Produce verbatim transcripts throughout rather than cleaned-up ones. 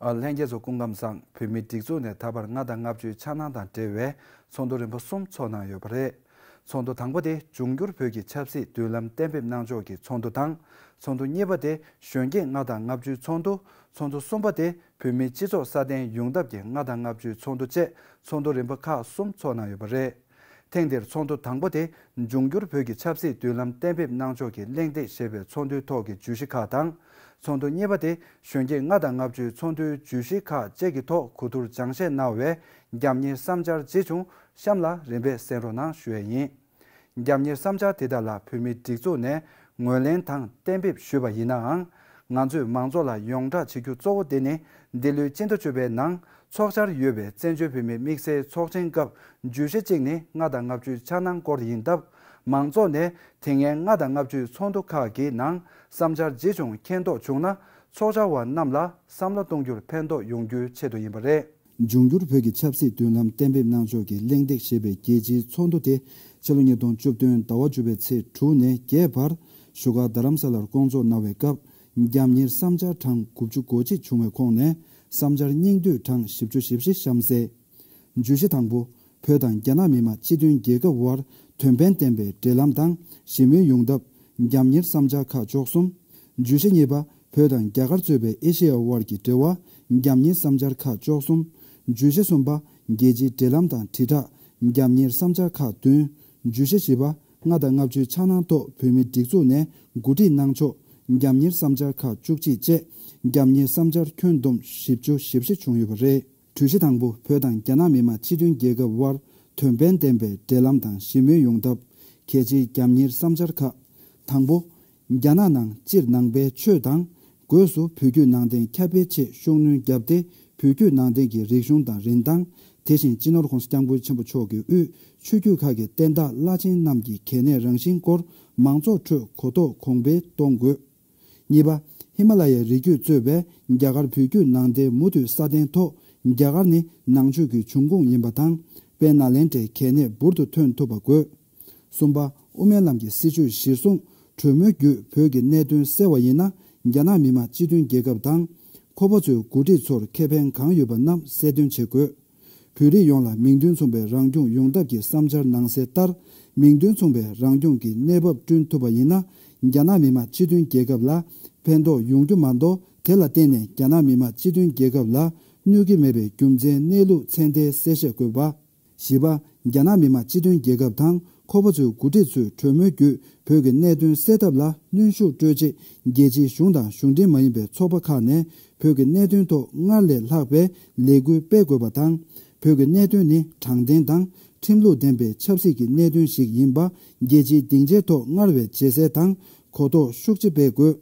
ཨ། ལྷན་རྒྱས་ཚོ་སྐུ་ཁམས་བཟང་། བོད་མིའི་སྒྲིག་འཛུགས་ནས་ད་བར་ལྔ་དང་ལྔ་བཅུའི་འཆར་སྣང་དང་འབྲེལ་བའི་ཚོགས་འདུ་རིམ་པ་གསུམ་ཚོགས་གནང་ཡོད་པ་རེད། ཚོགས་འདུ་དང་པོ་དེ་འབྱུང་འགྱུར་བོད་ཀྱི་ཆབ་སྲིད་མདུན་ལམ་གཏན་འབེབས་གནང་ཕྱོགས་ཀྱི་ཚོགས་འདུ་དང་། ཚོགས་འདུ་གཉིས་པ་དེ་གཞོན་སྐྱེས་ལྔ་དང་ལྔ་བཅུའི་ཚོགས་འདུ། ཚོགས་འདུ་གསུམ་པ་དེ་བོད་མིའི་སྤྱི་ཚོགས་སྲ་བརྟན་ཡོང་ཐབས་ཀྱི་ལྔ་དང་ལྔ་བཅུའི་ཚོགས་འདུ་བཅས་ཚོགས་འདུ་རིམ་པ་ཁག་གསུམ་ཚོགས་གནང་ཡོད་པ་རེད། ཐེངས་འདིར་ཚོགས་འདུ་དང་པོ་དེ་འབྱུང་འགྱུར་བོད་ཀྱི་ཆབ་སྲིད་མདུན་ལམ་གཏན་འབེབས་གནང་ཕྱོགས་ཀྱི་གླེང་སྟེགས་ཞེས་པའི་ཚོགས་འདུའི་ཐོག་གི་བརྗོད་གཞི་ཁག་དང་། ཚོགས་འདུ་གཉིས་པ་དེ་གཞོན་སྐྱེས་ལྔ་དང་ལྔ་བཅུའི་ཚོགས་འདུའི་བརྗོད་གཞི་ཁག་བཅས་ཀྱི་ཐོག་གོ་བསྡུར་སྦྱང་བཤད་གནང་བའི་རྒྱབ་གཉེར་བསམ་འཆར་ཇི་བྱུང་གཤམ་ལ་རིམ་པས་གསན་རོགས་གནང་ཞུ་ཡས་ཡིན། རྒྱབ་གཉེར་བསམ་འཆར་དེ་དག་ལ་བོད་མིའི་སྒྲིག་འཛུགས་ནས་ངོས་ལེན་དང་གཏན་འབེབས་ཞུས་པ་ཡིན་ནའང་། ང་ཚོས་མང་ཚོགས་ལ་ཡོངས་བསྒྲགས་བྱེད་རྒྱུ་གཙོ་བོ་དེ་ནི། འདི་ལོའི་སྤྱི་ཟླ་བཅུ་པའི་ནང་འཚོགས་འཆར་ཡོད་པའི་བཙན་བྱོལ་བོད་མིའི་དམིགས་བསལ་ཚོགས་ཆེན་སྐབས་བརྗོད་གཞི་གཅིག་ནི་ལྔ་དང་ལྔ་བཅུའི་འཆར་སྣང་སྐོར་ཡིན་སྟབས། མང་ཚོགས་ནས་དེ་སྔའི་ལྔ་དང་ལྔ་བཅུའི་ཚོགས་འདུ་ཁག་གི་ནང་བསམ་འཆར་ཇི་བྱུང་མཁྱེན་རྟོགས་བྱུང་ན། ཚོགས་བཅར་བ་རྣམས་ལ་བསམ་བློ་གཏོང་རྒྱུར་ཕན་ཐོགས་ཡོང་རྒྱུའི་ཆེད་དུ་ཡིན་པ་རེད། འབྱུང་འགྱུར་བོད་ཀྱི་ཆབ་སྲིད་མདུན་ལམ་གཏན་འབེབས་གནང་ཕྱོགས་ཀྱི་གླེང་སྟེགས་ཞེས་པའི་རྒྱལ་སྤྱིའི་ཚོགས་འདུ་དེ་ཕྱི་ལོ་ཉིས་སྟོང་བཅུ་བདུན་ཟླ་བ་བཅུ་པའི་ཚེས་དྲུག་ནས་བརྒྱད་བར་བཞུགས་སྒར་རྡ་རམ་ས་ལར་བསྐོང་ཚོགས་གནང་བའི་སྐབས། རྒྱབ་གཉེར་བསམ་འཆར་གྲངས་དགུ་བཅུ་གོ་གཅིག་བྱུང་བའི་ཁོངས་ནས་བསམ་འཆར་སྙིང་བསྡུས་གྲངས་བཞི་བཅུ་ཞེ་བཞི་གཤམ་གསལ། བརྗོད་གཞི་དང་པོ། བོད་དང་རྒྱ་ནག་མི་དམངས་སྤྱི་མཐུན་རྒྱལ་ཁབ་དབར་དོན་ཕན་ལྡན་པའི་འབྲེལ་ལམ་དང་ཞི་མོལ་ཡོང་ཐབས། རྒྱབ་གཉེར་བསམ་འཆར་ཁག་བཅུ་གསུམ། བརྗོད་གཞི་གཉིས་པ། བོད་དང་རྒྱ་གར་གཙོས་པའི་ཨེ་ཤེ་ཡ་དབར་གྱི་འབྲེལ་བ། རྒྱབ་གཉེར་བསམ་འཆར་ཁག་བཅུ་གསུམ། བརྗོད་གཞི་གསུམ་པ། རྒྱལ་སྤྱིའི་འབྲེལ་ལམ་དང་དྲིལ་བསྒྲགས། རྒྱབ་གཉེར་བསམ་འཆར་ཁག་བདུན། བརྗོད་གཞི་བཞི་པ། ལྔ་དང་ལྔ་བཅུའི་འཆར་སྣང་ཐོག་བོད་མིའི་སྒྲིག་འཛུགས་ནས་གོ་སྒྲིག་གནང་ཕྱོགས། རྒྱབ་གཉེར་བསམ་འཆར་ཁག་བཅུ་གཅིག་བཅས་རྒྱབ་གཉེར་བསམ་འཆར་ཁྱོན་བསྡོམས་བཞི་བཅུ་ཞེ་བཞི་བྱུང་ཡོད་པ་རེད། གྲོས་གཞི་དང་པོ། བོད་དང་རྒྱ་ནག་མི་དམངས་སྤྱི་མཐུན་རྒྱལ་ཁབ་དབར་དོན་ཕན་ལྡན་པའི་འབྲེལ་ལམ་དང་ཞི་མོལ་ཡོང་ཐབས། གལ་ཆེའི་རྒྱབ་གཉེར་བསམ་འཆར་ཁག་དང་པོ། རྒྱ་ནག་ནང་སྤྱིར་ནང་པའི་ཆོས་དང་། སྒོས་སུ་བོད་བརྒྱུད་ནང་བསྟན་ཁྱབ་སྤེལ་ཆེད་ཤུགས་སྣོན་བརྒྱབ་སྟེ། བོད་བརྒྱུད་ནང་བསྟན་གྱི་རིག་གཞུང་དང་རིན་ཐང་། དེ་བཞིན་སྤྱི་ནོར་༸གོང་ས་༸སྐྱབས་མགོན་ཆེན་པོ་མཆོག་གི་དབུས་ཆོས་བརྒྱུད་ཁག་གི་བསྟན་བདག་བླ་ཆེན་རྣམས་ཀྱི་གལ་གནད་རང་བཞིན་སྐོར་མང་ཚོགས་ཁྲོད་གོ་རྟོགས་གོང་འཕེལ་གཏོང་དགོས། གཉིས་པ། ཧི་མ་ལ་ཡའི་རི་རྒྱུད་གཙོས་པའི་རྒྱ་གར་བོད་བརྒྱུད་ནང་བསྟན་མུ་མཐུད་སྲ་བརྟན་ཐོག་རྒྱ་གར་ནི་ནང་ཆོས་ཀྱི་འབྱུང་ཁུངས་ཡིན་པ་དང་། དཔལ་ནཱ་ལེནྡྲའི་གལ་གནད་འབུར་དུ་ཐོན་ཐུབ་པ་དགོས། གསུམ་པ། དབུ་མའི་ལམ་གྱི་སྲིད་བྱུས་གཞིར་བཟུང་གྲོས་མོལ་བརྒྱུད་བོད་ཀྱི་གནད་དོན་སེལ་བ་ཡིན་ན། རྒྱ་ནག་མི་དམངས་སྤྱི་མཐུན་རྒྱལ་ཁབ་དང་། ཁོ་པ་ཚོའི་འགོ་ཁྲིད་ཚོར་ཁེ་ཕན་གང་ཡོད་པ་རྣམས་གསལ་སྟོན་བྱེད་དགོས། བོད་རིགས་ཡོངས་ལ་མིང་དོན་མཚུངས་པའི་རང་སྐྱོང་ཡོང་ཐབས་ཀྱི་བསམ་འཆར་ནང་གསལ་ལྟར། མིང་དོན་མཚུངས་པའི་རང་སྐྱོང་གི་གནས་བབ་བསྐྲུན་ཐུབ་པ་ཡིན་ན། རྒྱ་ནག་མི་དམངས་སྤྱི་མཐུན་རྒྱལ་ཁབ་ལ་ཕན་ཐོགས་ཡོང་རྒྱུ་མ་གཏོགས། དེ་ལ་བརྟེན་ནས་རྒྱ་ནག་མི་དམངས་སྤྱི་མཐུན་རྒྱལ་ཁབ་ལ་གནོད་ཀྱི་མེད་པའི་རྒྱུ་མཚན་གནས་ལུགས་ཚད་ལྡན་གསལ་བཤད་དགོས་པ། བཞི་པ། རྒྱ་ནག་མི་དམངས་སྤྱི་མཐུན་རྒྱལ་ཁབ་དང་ཁོ་པ་ཚོའི་འགོ་ཁྲིད་ཚོས་གྲོས་མོལ་བརྒྱུད་བོད་ཀྱི་གནད་དོན་སེལ་ཐབས་ལ་གནོན་ཤུགས་སྤྲོད་ཆེད། རྒྱལ་སྤྱིའི་གཞུང་དང་གཞུང་འབྲེལ་མ་ཡིན་པའི་ཚོགས་པ་ཁག་ནས་བོད་ཀྱི་གནད་དོན་ཐོག་སྔར་ལས་ལྷག་པའི་ལས་འགུལ་སྤེལ་དགོས་པ་དང་། བོད་ཀྱི་གནད་དོན་ནི་དྲང་བདེན་དང་ཁྲིམས་ལུགས་ལྡན་པའི་ཆབ་སྲིད་ཀྱི་གནད་དོན་ཞིག་ཡིན་པ། རྒྱལ་སྤྱིའི་སྡིངས་ཆའི་ཐོག་སྔར་བས་ཇེ་གསལ་དང་གོ་རྟོགས་ཤུགས་ཆེ་སྤེལ་དགོས།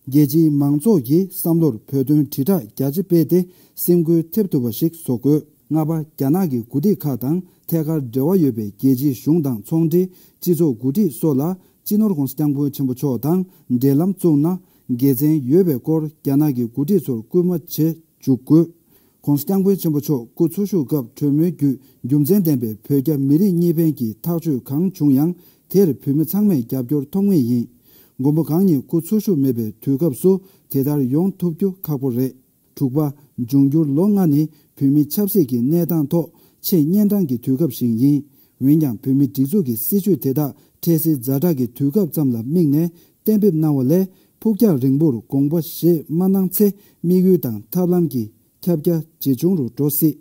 རྒྱལ་སྤྱིའི་མང་ཚོགས་ཀྱི་བསམ་བློར་བོད་དོན་དྲིལ་བསྒྲགས་རྒྱ་ཆེ་སྤེལ་ཏེ། སེམས་འགུལ་ཐེབས་ཐུབ་པ་ཞིག་བཟོ་དགོས། ལྔ་པ། རྒྱ་ནག་གི་འགོ་ཁྲིད་ཁག་དང་ཐད་ཀར་འབྲེལ་བ་ཡོད་པའི་རྒྱལ་སྤྱིའི་གཞུང་དང་ཚོང་འབྲེལ་སྤྱི་ཚོགས་འགོ་ཁྲིད་སོགས་ལ་སྤྱི་ནོར་༸གོང་ས་༸སྐྱབས་མགོན་ཆེན་པོ་མཆོག་དང་འབྲེལ་ལམ་བཙུགས་ན། དགེ་མཚན་ཡོད་པའི་སྐོར་རྒྱ་ནག་གི་འགོ་ཁྲིད་ཚོར་སྐུལ་མ་བྱེད་འཇུག་དགོས། ༸གོང་ས་༸སྐྱབས་མགོན་ཆེན་པོ་མཆོག་སྐུ་འཚོ་བཞུགས་སྐབས་གྲོས་མོལ་བརྒྱུད་རྒྱུ་མཚན་ལྡན་པའི་བོད་རྒྱ་མི་རིགས་གཉིས་ཕན་གྱི་ཐག་གཅོད་གང་བྱུང་ཡང་། དེར་བོད་མི་ཚང་མས་རྒྱབ་སྐྱོར་ཐོབ་ངེས་ཡིན། མགོན་པོ་གང་ཉིད་སྐུ་འཚོ་བཞུགས་མེད་པའི་དུས་སྐབས་སུ་དེ་ལྟར་ཡོང་ཐུབ་རྒྱུ་ཁག་པོ་རེད། དྲུག་པ། འབྱུང་འགྱུར་ལོ་ལྔ་ནི་བོད་མིའི་ཆབ་སྲིད་ཀྱི་གནས་སྟངས་ཐོག་ཆེས་གཉན་འཕྲང་གི་དུས་སྐབས་ཤིག་ཡིན། འོན་ཀྱང་། བོད་མིའི་སྒྲིག་འཛུགས་ཀྱི་སྲིད་བྱུས་དེ་དག་འཕྲལ་སེལ་ཛ་དྲག་གི་དུས་སྐབས་ཙམ་ལ་དམིགས་ནས་གཏན་འབེབས་གནང་བ་ལས། ཕུགས་རྒྱང་རིང་པོར་དགོངས་པ་བཞེས་མ་གནང་ཚེ། དམིགས་ཡུལ་དང་ཐབས་ལམ་གྱི་ཁྱབ་རྒྱ་ཇེ་ཆུང་རུ་འགྲོ་སྲིད།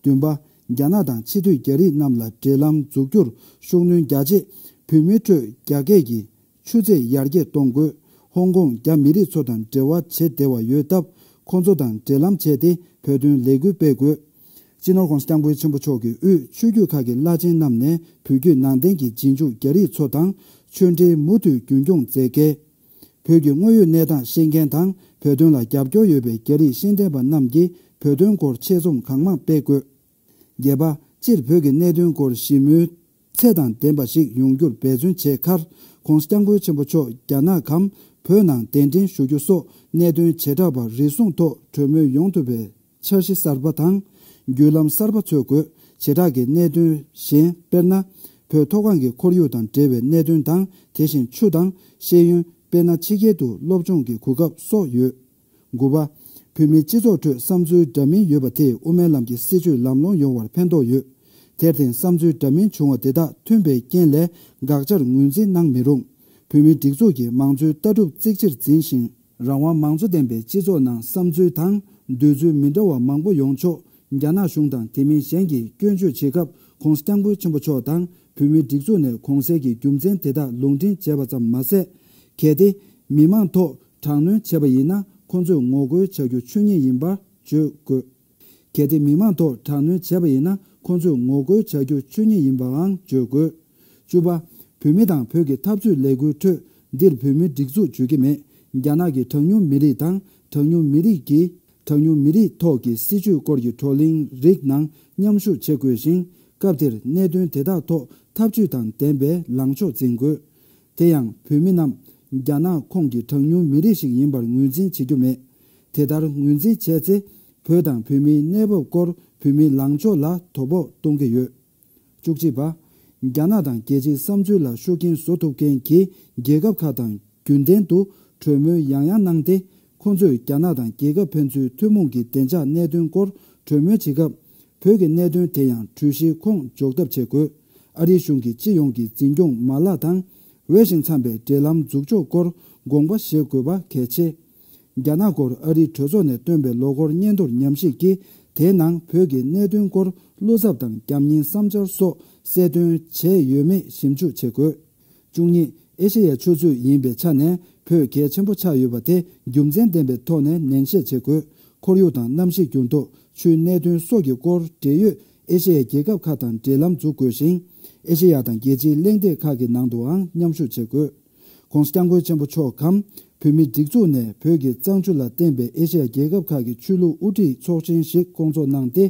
བདུན་པ། རྒྱ་ནག་དང་ཕྱི་སྡོད་རྒྱ་རིགས་རྣམས་ལ་འབྲེལ་ལམ་འཛུགས་རྒྱུར་ཤུགས་སྣོན་རྒྱ་ཆེ། བོད་མིའི་ཁྲོད་རྒྱ་སྐད་ཀྱི་ཆུ་ཚད་ཡར་རྒྱས་གཏོང་དགོས། ཧོང་ཀོང་རྒྱ་མི་རིགས་ཚོ་དང་འབྲེལ་བ་བྱེད་བདེ་བ་ཡོད་སྟབས། ཁོང་ཚོ་དང་འབྲེལ་ལམ་བྱས་ཏེ་བོད་དོན་ལས་འགུལ་སྤེལ་དགོས། སྤྱི་ནོར་༸གོང་ས་༸སྐྱབས་མགོན་ཆེན་པོ་མཆོག་གི་དབུས་ཆོས་བརྒྱུད་ཁག་གི་བླ་ཆེན་རྣམས་ནས་བོད་བརྒྱུད་ནང་བསྟན་གྱི་རྗེས་འཇུག་རྒྱ་རིགས་ཚོ་དང་ཆོས་འབྲེལ་མུ་མཐུད་རྒྱུན་འཁྱོངས་མཛད་གལ། བོད་ཀྱི་དངོས་ཡོད་གནས་སྟངས་ཤེས་མཁན་དང་བོད་དོན་ལ་རྒྱབ་སྐྱོར་ཡོད་པའི་རྒྱ་རིགས་ཤེས་ལྡན་པ་རྣམས་ཀྱིས་བོད་དོན་སྐོར་ཆེད་རྩོམ་གང་མང་སྤེལ་དགོས། བརྒྱད་པ། སྤྱིར་བོད་ཀྱི་གནད་དོན་སྐོར་ཞིབ་མོལ་ཚད་དང་ལྡན་པ་ཞིག་ཡོང་རྒྱུར་འབད་བརྩོན་བྱེད་ཁར། ༸གོང་ས་༸སྐྱབས་མགོན་ཆེན་པོ་མཆོག་རྒྱ་ནག་གམ་བོད་ནང་གདན་འདྲེན་ཞུ་རྒྱུ་སོགས་གནད་དོན་བྱེ་བྲག་པ་རེ་ཟུང་ཐོག་གྲོས་མོལ་ཡོང་ཐུབ་པའི་འཆར་གཞི་གསར་པ་དང་། བརྒྱུད་ལམ་གསར་པ་འཚོལ་དགོས། བྱེ་བྲག་གི་གནད་དོན་གཞན། དཔེར་ན། བོད་མཐོ་སྒང་གི་ཁོར་ཡུག་དང་འབྲེལ་བའི་གནད་དོན་དང་། དེ་བཞིན་ཆུ་དང་ཤེས་ཡོན། དཔེར་ན། ཕྱི་རྒྱལ་དུ་སློབ་སྦྱོང་གི་གོ་སྐབས་སོགས་ཡོད། དགུ་པ། བོད་མིའི་སྤྱི་ཚོགས་ཁྲོད་བསམ་ཚུལ་འདྲ་མིན་ཡོད་པ་དེས་དབུ་མའི་ལམ་གྱི་སྲིད་བྱུས་ལམ་ལྷོང་ཡོང་བར་ཕན་ཐོགས་ཡོད། དེར་བརྟེན་བསམ་ཚུལ་འདྲ་མིན་བྱུང་བ་དེ་དག་མཐུན་པའི་རྐྱེན་ལས་དགག་བྱར་ངོས་འཛིན་གནང་མི་རུང་། བོད་མིའི་སྒྲིག་འཛུགས་ཀྱི་མང་གཙོའི་ལྟ་གྲུབ་གཙིགས་ཆེར་འཛིན་ཞིང་། རང་དབང་མང་གཙོ་ལྡན་པའི་སྤྱི་ཚོགས་ནང་བསམ་ཚུལ་དང་འདོད་ཚུལ་མི་འདྲ་བ་མང་པོ་ཡོང་ཆོག་རྒྱ་ནག་གཞུང་དང་དེ་མིན་གཞན་གྱིས་སྐྱོན་བརྗོད་བྱེད་སྐབས་༸གོང་ས་༸སྐྱབས་མགོན་ཆེན་པོ་མཆོག་དང་བོད་མིའི་སྒྲིག་འཛུགས་ནས་གོང་གསལ་གྱི་རྒྱུ་མཚན་དེ་དག་ལུང་འདྲེན་བྱས་པ་ཙམ་མ་ཟད། གལ་ཏེ་མི་མང་ཐོག་དྲག་གནོན་བྱས་པ་ཡིན་ན་ཁོ་ཚོས་ངོ་རྒོལ་བྱ་རྒྱུ་ཆོས་ཉིད་ཡིན་པ་བརྗོད་དགོས། གལ་ཏེ་མི་མང་ཐོག་དྲག་གནོན་བྱས་པ་ཡིན་ན་ཁོ་ཚོས་ངོ་རྒོལ་བྱ་རྒྱུ་ཆོས་ཉིད་ཡིན་པའང་བརྗོད་དགོས། བཅུ་པ། བོད་མི་དང་བོད་ཀྱི་འཐབ་རྩོད་ལས་འགུལ་ཁྲོད་འདིར་བོད་མིའི་སྒྲིག་འཛུགས་བརྗོད་ཀྱི་མེད། རྒྱ་ནག་གི་གྲངས་ཉུང་མི་རིགས་དང་གྲངས་ཉུང་མི་རིགས་ཀྱི་གྲངས་ཉུང་མི་རིགས་ཐོག་གི་སྲིད་བྱུས་སྐོར་གྱི་བགྲོ་གླེང་རིགས་ནང་མཉམ་ཞུགས་བྱེད་དགོས་ཤིང་། སྐབས་དེར་གནད་དོན་དེ་དག་ཐོག་ཐབས་ཇུས་དང་ལྡན་པའི་ལངས་ཕྱོགས་འཛིན་དགོས། དེ་ཡང་བོད་མི་རྣམས་རྒྱ་ནག་ཁོངས་ཀྱི་གྲངས་ཉུང་མི་རིགས་ཤིག་ཡིན་པར་ངོས་འཛིན་བྱེད་རྒྱུ་མེད། དེ་ལྟར་ངོས་འཛིན་བྱས་ཚེ། བོད་དང་བོད་མིའི་གནས་བབ་སྐོར་བོད་མིའི་ལངས་ཕྱོགས་ལ་དོ་ཕོག་གཏོང་གི་ཡོད། བཅུ་གཅིག་པ། རྒྱ་ནག་དང་རྒྱལ་སྤྱིའི་བསམ་ཚུལ་ལ་ཤུགས་རྐྱེན་བཟོ་ཐུབ་མཁན་གྱི་རྒྱལ་ཁབ་ཁག་དང་རྒྱུན་ལྡན་དུ་གྲོས་མོལ་ཡང་ཡང་གནང་སྟེ། ཁོ་ཚོས་རྒྱ་ནག་དང་རྒྱལ་ཁབ་ཕན་ཚུན་ཐུན་མོང་གི་བདེ་འཇགས་གནད་དོན་སྐོར་གྲོས་མོལ་བྱེད་སྐབས། བོད་ཀྱི་གནད་དོན་དེ་ཡང་གྲོས་གཞིའི་ཁོངས་འཇོག་ཐབས་བྱེད་དགོས། ཨ་རིའི་གཞུང་གི་སྤྱི་ཡོངས་ཀྱི་འཛིན་སྐྱོང་མ་ལག་དང་། འོས་ཤིང་འཚམས་པའི་འབྲེལ་ལམ་འཛུགས་ཕྱོགས་སྐོར་དགོངས་པ་བཞེས་དགོས་པ་གལ་ཆེ། རྒྱ་ནག་སྐོར་ཨ་རིའི་གྲོས་ཚོགས་ནས་བཏོན་པའི་ལོ་འཁོར་སྙན་ཐོར་ཉམས་ཞིབ་ཀྱིས། དེའི་ནང་བོད་ཀྱི་གནད་དོན་སྐོར་བློ་འཚབ་དང་རྒྱབ་གཉེར་བསམ་འཆར་སོགས་གསལ་སྟོན་བྱས་ཡོད་མེད་ཞིབ་འཇུག་བྱེད་དགོས། བཅུ་གཉིས། ཨེ་ཤེ་ཡའི་ཆུ་མཛོད་ཡིན་པའི་ཆ་ནས་བོད་གལ་ཆེན་པོ་ཆགས་ཡོད་པ་དེ་རྒྱུ་མཚན་ལྡན་པའི་ཐོག་ནས་ནན་བཤད་བྱེད་དགོས། ཁོར་ཡུག་དང་གནམ་གཤིས་འགྱུར་ལྡོག་ཆུའི་གནད་དོན་སོགས་ཀྱི་སྐོར་འབྲེལ་ཡོད་ཨེ་ཤེ་ཡའི་རྒྱལ་ཁབ་ཁག་དང་འབྲེལ་ལམ་འཛུགས་དགོས་ཤིང་། ཨེ་ཤེ་ཡ་དང་རྒྱལ་སྤྱིའི་གླེང་སྟེགས་ཁག་གི་ནང་དུའང་མཉམ་ཞུགས་བྱེད་དགོས། ༸གོང་ས་༸སྐྱབས་མགོན་ཆེན་པོ་མཆོག་གམ་བོད་མིའི་སྒྲིག་འཛུགས་ནས་བོད་ཀྱི་གཙང་ཆུ་ལ་བརྟེན་པའི་ཨེ་ཤེ་ཡ་རྒྱལ་ཁབ་ཁག་གི་ཆོས་ལུགས་དབུ་ཁྲིད་ཚོགས་ཆེན་ཞིག་བསྐོང་ཚོགས་གནང་སྟེ།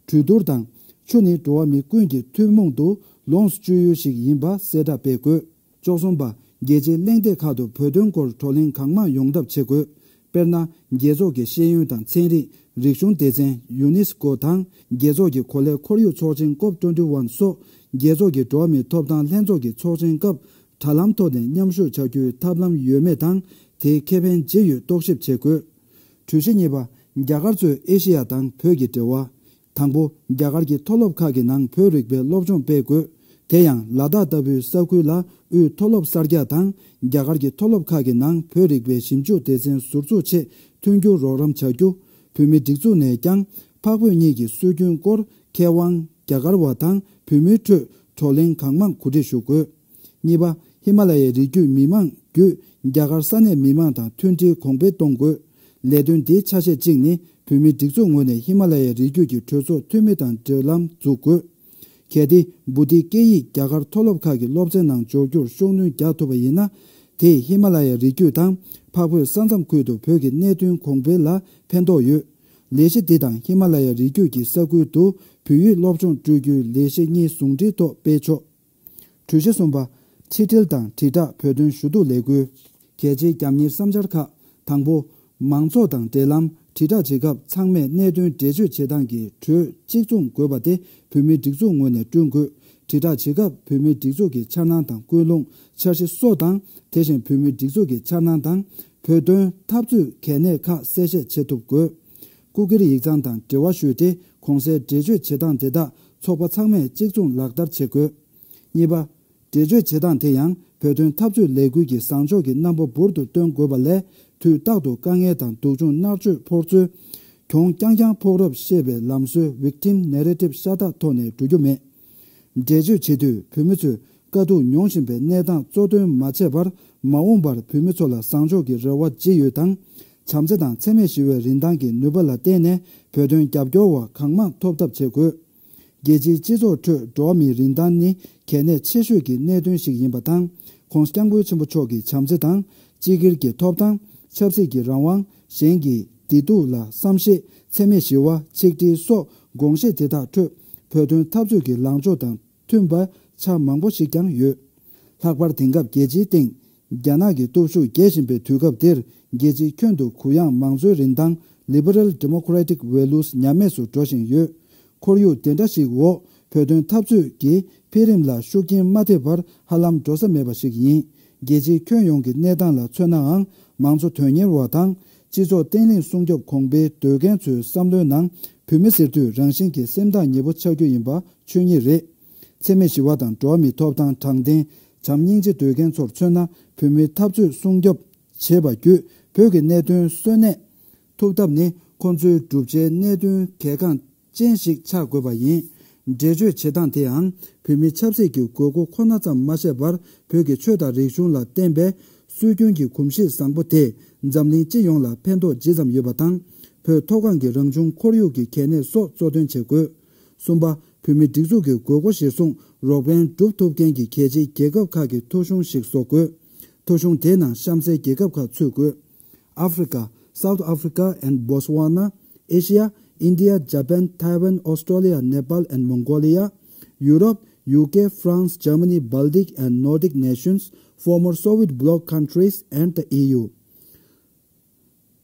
གྲོས་བསྡུར་དང་། ཆུ་ནི་འགྲོ་བ་མི་ཀུན་གྱིས་ཐུན་མོང་དུ་ལོངས་སུ་སྤྱོད་ཡུལ་ཞིག་ཡིན་པ་གསལ་བསྒྲགས་སྤེལ་དགོས། བཅུ་གསུམ་པ། རྒྱལ་སྤྱིའི་གླེང་སྟེགས་ཁག་ཏུ་བོད་དོན་སྐོར་བགྲོ་གླེང་གང་མང་ཡོང་ཐབས་བྱེད་དགོས། དཔེར་ན། རྒྱལ་ཚོགས་ཀྱི་ཤེས་ཡོན་དང་ཚན་རིག་རིག་གཞུང་སྡེ་ཚན་ཡུ་ནེ་སི་ཀོ་དང་། རྒྱལ་ཚོགས་ཀྱི་གོ་ལའི་ཁོར་ཡུག་ཚོགས་ཆེན་ཀོབ་ཊུ་ཝེན་ཊི་ཝེན་སོགས། རྒྱལ་ཚོགས་ཀྱི་འགྲོ་བ་མིའི་ཐོབ་ཐང་ལྷན་ཚོགས་ཀྱི་ཚོགས་ཆེན་སྐབས། དྲ་ལམ་ཐོག་ནས་མཉམ་ཞུགས་བྱ་རྒྱུའི་ཐབས་ལམ་ཡོད་མེད་དང་། དེའི་ཁེ་ཕན་ཇི་ཡོད་རྟོག་ཞིབ་བྱེད་དགོས། གྲོས་གཞི་གཉིས་པ། རྒྱ་གར་གཙོས་ཨེ་ཤེ་ཡ་དང་བོད་ཀྱི་འབྲེལ་བ། དང་པོ། རྒྱ་གར་གྱི་མཐོ་སློབ་ཁག་གི་ནང་བོད་རིག་པའི་སློབ་སྦྱོང་སྤེལ་དགོས། དེ་ཡང་ལ་དྭགས་ལྟ་བུའི་ས་ཁུལ་ལ་དབུས་མཐོ་སློབ་གསར་རྒྱག་དང་། རྒྱ་གར་གྱི་མཐོ་སློབ་ཁག་གི་ནང་བོད་རིག་པའི་ཞིབ་འཇུག་སྡེ་ཚན་ཟུར་འཛུགས་ཆེད་མཐུན་འགྱུར་རོགས་རམ་བྱ་རྒྱུ། བོད་མིའི་སྒྲིག་འཛུགས་ནས་ཀྱང་འཕགས་བོད་གཉིས་ཀྱི་སྲོལ་རྒྱུན་སྐོར་མཁས་དབང་རྒྱ་གར་བ་དང་བོད་མིའི་ཁྲོད་བགྲོ་གླེང་གང་མང་གོ་སྒྲིག་ཞུ་དགོས། གཉིས་པ། ཧི་མ་ལ་ཡའི་རི་རྒྱུད་མི་མང་བརྒྱུད་རྒྱ་གར་ས་གནས་མི་མང་དང་མཐུན་སྒྲིལ་གོང་འཕེལ་གཏོང་དགོས། ལས་དོན་འདིའི་ཆ་ཤས་གཅིག་ནི་བོད་མིའི་སྒྲིག་འཛུགས་ངོས་ནས་ཧི་མ་ལ་ཡའི་རི་རྒྱུད་ཀྱི་གྲོས་ཚོགས་འཐུས་མི་དང་འབྲེལ་ལམ་འཛུགས་དགོས། གལ་ཏེ་བྷུ་ཏིའི་སྐད་ཡིག་རྒྱ་གར་མཐོ་སློབ་ཁག་གི་སློབ་ཚན་ནང་འཇོག་རྒྱུར་ཤུགས་སྣོན་རྒྱག་ཐུབ་པ་ཡིན་ན། དེས་ཧི་མ་ལ་ཡའི་རི་རྒྱུད་དང་འཕགས་བོད་ས་མཚམས་ཁུལ་དུ་བོད་ཀྱི་གནད་དོན་གོང་འཕེལ་ལ་ཕན་ཐོགས་ཡོད། ལས་གཞི་འདི་དང་ཧི་མ་ལ་ཡའི་རི་རྒྱུད་ཀྱི་ས་ཁུལ་དུ་བོད་ཡིག་སློབ་སྦྱོང་སྤྲོད་རྒྱུའི་ལས་གཞི་གཉིས་ཟུང་འབྲེལ་ཐོག་སྤེལ་ཆོག་གྲོས་གཞི་གསུམ་པ། ཕྱི་འབྲེལ་དང་དྲིལ་བསྒྲགས་བོད་དོན་ཞུ་གཏུག་ལས་འགུལ། གལ་ཆེའི་རྒྱབ་གཉེར་བསམ་འཆར་ཁག་དང་པོ། མང་ཚོགས་དང་འབྲེལ་ལམ་དྲིལ་བསྒྲགས་བྱེད་སྐབས་ཚང་མས་གནད་དོན་འགྲེལ་བརྗོད་བྱེད་སྟངས་ཀྱི་གྲོས་གཅིག་མཚུངས་དགོས་པ་དེ་བོད་མིའི་སྒྲིག་འཛུགས་ངོས་ནས་བསྐྲུན་དགོས། དྲིལ་བསྒྲགས་བྱེད་སྐབས་བོད་མིའི་སྒྲིག་འཛུགས་ཀྱི་འཆར་སྣང་དང་ཀུན་སློང་། འཆར་གཞི་སོགས་དང་། དེ་བཞིན་བོད་མིའི་སྒྲིག་འཛུགས་ཀྱི་འཆར་སྣང་དང་། བོད་དོན་འཐབ་རྩོད་གལ་གནད་ཁག་གསལ་བཤད་བྱེད་ཐུབ་དགོས། སྐུ་སྒེར་ཡིག་ཚང་དང་འབྲེལ་བ་ཞུས་ཏེ། གོང་གསལ་འགྲེལ་བརྗོད་བྱེད་སྟངས་དེ་དག་ཚོགས་པ་ཚང་མས་གཅིག་མཚུངས་ལག་བསྟར་བྱེད་དགོས། གཉིས་པ། འགྲེལ་བརྗོད་བྱེད་སྟངས་དེ་ཡང་བོད་དོན་འཐབ་རྩོད་ལས་འགུལ་གྱི་བཟང་ཕྱོགས་ཀྱི་རྣམ་པ་འབུར་དུ་སྟོན་དགོས་པ་ལས། དུས་རྟག་ཏུ་དཀའ་ངལ་དང་སྡུག་སྦྱོང་མནར་གཅོད་ཕོག་ཚུལ། གྱོང་རྐྱང་རྐྱང་ཕོག་རབས་བཤད་པའི་ལམ་སྲོལ་victim narrative ཤ་སྟག་ཐོག་ནས་འགྲོ་རྒྱུ་མེད། འགྲེལ་བརྗོད་བྱེད་དུས་བོད་མི་ཚོས་དཀའ་སྡུག་མྱོང་བཞིན་པའི་གནས་སྟངས་གཙོ་དོན་མ་བྱས་པར། མ་འོངས་པར་བོད་མི་ཚོ་ལ་བཟང་ཕྱོགས་ཀྱི་རེ་བ་ཅི་ཡོད་དང་། བྱམས་བརྩེ་དང་འཚེ་མེད་ཞི་བའི་རིན་ཐང་གི་ནུས་པ་ལ་བརྟེན་ནས་བོད་དོན་རྒྱབ་སྐྱོར་བ་གང་མང་ཐོབ་ཐབས་བྱེད་དགོས། རྒྱལ་སྤྱིའི་སྤྱི་ཚོགས་ཁྲོད་འགྲོ་བ་མིའི་རིན་ཐང་ནི་གལ་གནད་ཆེ་ཤོས་ཀྱི་གནད་དོན་ཞིག་ཡིན་པ་དང་། ༸གོང་ས་༸སྐྱབས་མགོན་ཆེན་པོ་མཆོག་གི་བྱམས་བརྩེ་དང་། སྤྱི་སྒེར་གྱི་ཐོབ་ཐང་། ཆབ་སྲིད་ཀྱི་རང་དབང་། གཞན་གྱི་བདེ་སྡུག་ལ་བསམ་ཤེས། འཚེ་མེད་ཞི་བ། ཆིག་སྒྲིལ་སོགས་དགོངས་བཞེད་དེ་དག་ཁྲོད་བོད་དོན་འཐབ་རྩོད་ཀྱི་ལངས་ཕྱོགས་དང་མཐུན་པ་ཆ་མང་པོ་ཞིག་ཀྱང་ཡོད། ལྷག་པར་དེང་སྐབས་རྒྱལ་སྤྱིའི་སྟེང་རྒྱ་ནག་གི་སྟོབས་ཤུགས་རྒྱས་བཞིན་པའི་དུས་སྐབས་འདིར། རྒྱལ་སྤྱིའི་ཁྱོན་དུ་གུ་ཡངས་མང་གཙོའི་རིན་ཐང་། Liberal Democratic Values ཉམས་དམས་སུ་འགྲོ་བཞིན་ཡོད། ཁོར་ཡུག་དེ་འདྲ་ཞིག་འོག་བོད་དོན་འཐབ་རྩོད་ཀྱི་འཕེལ་རིམ་ལ་ཤུགས་རྐྱེན་མ་ཐེབས་པར་ཧ་ལམ་འགྲོ་ས་མེད་པ་ཞིག་ཡིན། རྒྱལ་སྤྱིའི་ཁྱོན་ཡོངས་ཀྱི་གནས་སྟངས་ལ་མཚོན་ནའང་། མང་གཙོ་དོན་གཉེར་བ་དང་ སྤྱི་ཚོགས་བརྟན་ལྷིང་སྲུང་སྐྱོབ་གོང་འཕེལ་འདོད་མཁན་ཚོའི་བསམ་བློའི་ནང་བོད་མི་ཟེར་དུས་རང་བཞིན་གྱིས་སེམས་ཐག་ཉེ་པོ་ཆགས་རྒྱུ་ཡིན་པ་ཆོས་ཉིད་རེད། འཚེ་མེད་ཞི་བ་དང་འགྲོ་བ་མིའི་ཐོབ་ཐང་དྲང་བདེན། བྱམས་སྙིང་རྗེ་འདོད་མཁན་ཚོར་མཚོན་ན། བོད་མིའི་འཐབ་རྩོད་སྲུང་སྐྱོབ་བྱེད་པ་བརྒྱུད་བོད་ཀྱི་གནད་དོན་གསོན་གནས་ཐུབ་ཐབས་ནི་ཁོང་ཚོའི་བསྒྲུབ་བྱའི་གནད་དོན་གལ་འགངས་ཅན་ཞིག་ཆགས་དགོས་པ་ཡིན། འགྲེལ་བརྗོད་བྱེད་སྟངས་དེའང་བོད་མི་ཆབ་སྲིད་ཀྱི་དགོས་མཁོ་ཁོ་ན་ཙམ་མ་ཟད་པར། བོད་ཀྱི་ཆོས་དང་རིག་གཞུང་ལ་བརྟེན་པའི་སྲོལ་རྒྱུན་གྱི་གོམས་གཤིས་བཟང་པོ་དེས་འཛམ་གླིང་སྤྱི་ཡོངས་ལ་ཕན་ཐོགས་ཇི་ཙམ་ཡོད་པ་དང་། བོད་མཐོ་སྒང་གི་རང་བྱུང་ཁོར་ཡུག་གི་གལ་གནད་སོགས་གཙོ་འདོན་བྱེད་དགོས། གསུམ་པ། བོད་མིའི་སྒྲིག་འཛུགས་ཀྱི་དགོས་མཁོ་གཞིར་བཟུང་རོགས་ཕན་སྒྲུབ་ཐུབ་མཁན་གྱི་གལ་ཆེའི་རྒྱལ་ཁབ་ཁག་གི་ཐོ་གཞུང་ཞིག་བཟོ་དགོས། ཐོ་གཞུང་དེའི་ནང་གཤམ་གསལ་རྒྱལ་ཁབ་ཁག་ཚུད་དགོས། Africa, South Africa and Botswana, Asia, India, Japan, Taiwan, Australia, Nepal and Mongolia, Europe, U K, France, Germany, Baltic and Nordic nations, former Soviet bloc countries and the E U.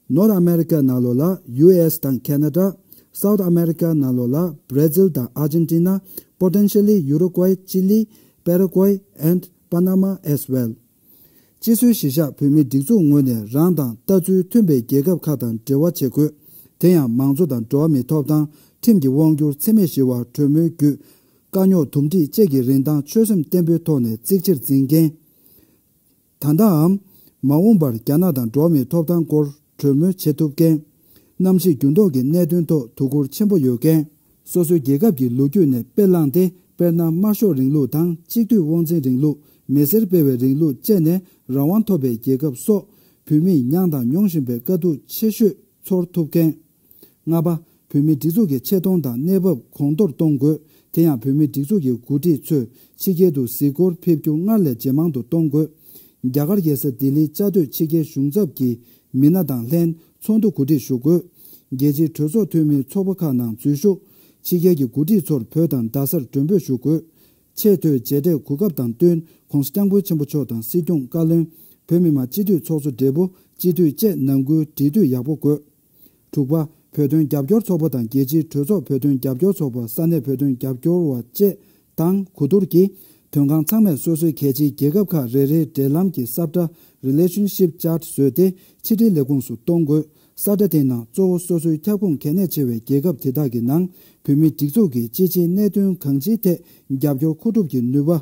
North America ནང་ལོགས་ལ་U S དང་Canada, South America ནང་ལོགས་ལ་Brazil དང་Argentina, potentially Uruguay, Chile, Paraguay and Panama as well. སྤྱི་སྲོལ་གཞིར་བཞག་བོད་མིའི་སྒྲིག་འཛུགས་ངོས་ནས་རང་དང་ལྟ་ཚུལ་མཐུན་པའི་རྒྱལ་ཁབ་ཁག་དང་འབྲེལ་བ་བྱེད་དགོས། དེ་ཡང་མང་གཙོ་དང་འགྲོ་བ་མིའི་ཐོབ་ཐང་། ཁྲིམས་ཀྱི་དབང་སྒྱུར། འཚེ་མེད་ཞི་བ། གྲོས་མོལ་བརྒྱུད་དཀའ་རྙོག་འདུམ་འགྲིག་བཅས་ཀྱི་རིན་ཐང་ཆོད་སེམས་བརྟན་པོའི་ཐོག་ནས་གཙིགས་ཆེར་འཛིན་མཁན། ད་ལྟའམ་མ་འོངས་པར་རྒྱ་ནག་དང་འགྲོ་བ་མིའི་ཐོབ་ཐང་སྐོར་གྲོས་མོལ་བྱེད་ཐུབ་མཁན། གནམ་གཤིས་འགྱུར་ལྡོག་གི་གནད་དོན་ཐོག་དོ་ཁུར་ཆེན་པོ་ཡོད་མཁན། སོ་སོའི་རྒྱལ་ཁབ་ཀྱི་ལོ་རྒྱུས་ནས་དཔེ་བླངས་ཏེ། དཔེར་ན། དམར་ཤོག་རིང་ལུགས་དང་གཅིག་སྡུད་དབང་འཛིན་རིང་ལུགས། མི་སེར་སྤེལ་བའི་རིང་ལུགས་བཅས་ནས་རང་དབང་ཐོབ་པའི་རྒྱལ་ཁབ་སོགས། བོད་མིས་མྱངས་དང་མྱོང་བཞིན་པའི་དཀའ་སྡུག་ཆེ་ཤོས་ཚོར་ཐུབ་མཁན། ལྔ་པ། བོད་མིའི་སྒྲིག་འཛུགས་ཀྱི་ཆེ་མཐོང་དང་གནས་བབ་གོང་མཐོར་གཏོང་དགོས། དེ་ཡང་བོད་མིའི་སྒྲིག་འཛུགས་ཀྱི་འགོ་ཁྲིད་ཚོས་ཕྱི་རྒྱལ་དུ་གཟིགས་སྐོར་ཕེབས་རྒྱུ་སྔར་ལས་ཇེ་མང་དུ་གཏོང་དགོས། རྒྱ་གར་རྒྱལ་ས་ལྡི་ལིའི་བཅའ་སྡོད་ཕྱི་རྒྱལ་གཞུང་ཚབ་ཀྱི་མི་སྣ་དང་ལྷན་ཚོགས་འདུ་གོ་སྒྲིག་ཞུ་དགོས། རྒྱལ་སྤྱིའི་གྲོས་ཚོགས་འཐུས་མིའི་ཚོགས་པ་ཁག་ནང་འཛུལ་ཞུགས། ཕྱི་རྒྱལ་གྱི་འགོ་ཁྲིད་ཚོར་བོད་དང་རྡ་སར་མགྲོན་འབོད་ཞུ་དགོས། ཆེས་མཐོའི་མཇལ་འཕྲད་གོ་སྐབས་དང་བསྟུན། ྋགོང་ས་ྋསྐྱབས་མགོན་ཆེན་པོ་མཆོག་དང་སྲིད་སྐྱོང་བཀའ་བློན། བོད་མི་མང་སྤྱི་འཐུས་ཚོགས་གཙོ་སྦྲེལ་པོ། སྤྱི་འཐུས་བཅས་ནང་ཁུལ་འབྲེལ་མཐུད་ཡག་པོ་དགོས། དྲུག་པ། བོད་དོན་རྒྱབ་སྐྱོར་ཚོགས་པ་དང་རྒྱལ་སྤྱིའི་གྲོས་ཚོགས་བོད་དོན་རྒྱབ་སྐྱོར་ཚོགས་པ། ས་གནས་བོད་དོན་རྒྱབ་སྐྱོར་བ་བཅས་དང་གོ་བསྡུར་གྱིས། དོན་ཁང་ཚང་མས་སོ་སོའི་གལ་ཆེའི་རྒྱལ་ཁབ་ཁག་རེ་རེའི་འབྲེལ་ལམ་གྱི་ས་བཀྲ། Relationship Chart བཟོས་ཏེ་ཕྱི་དྲིལ་ལས་ཁུངས་སུ་གཏོང་དགོས། ས་བཀྲ་དེའི་ནང་གཙོ་བོ་སོ་སོའི་ཁྱབ་ཁོངས་གལ་གནད་ཆེ་བའི་རྒྱལ་ཁབ་དེ་དག་གི་ནང་བོད་མིའི་སྒྲིག་འཛུགས་ཀྱི་སྤྱི་ཆིངས་གནད་དོན་གང་ཅིའི་ཐད་རྒྱབ་སྐྱོར་མཁོ་སྒྲུབ་ཀྱི་ནུས་པ།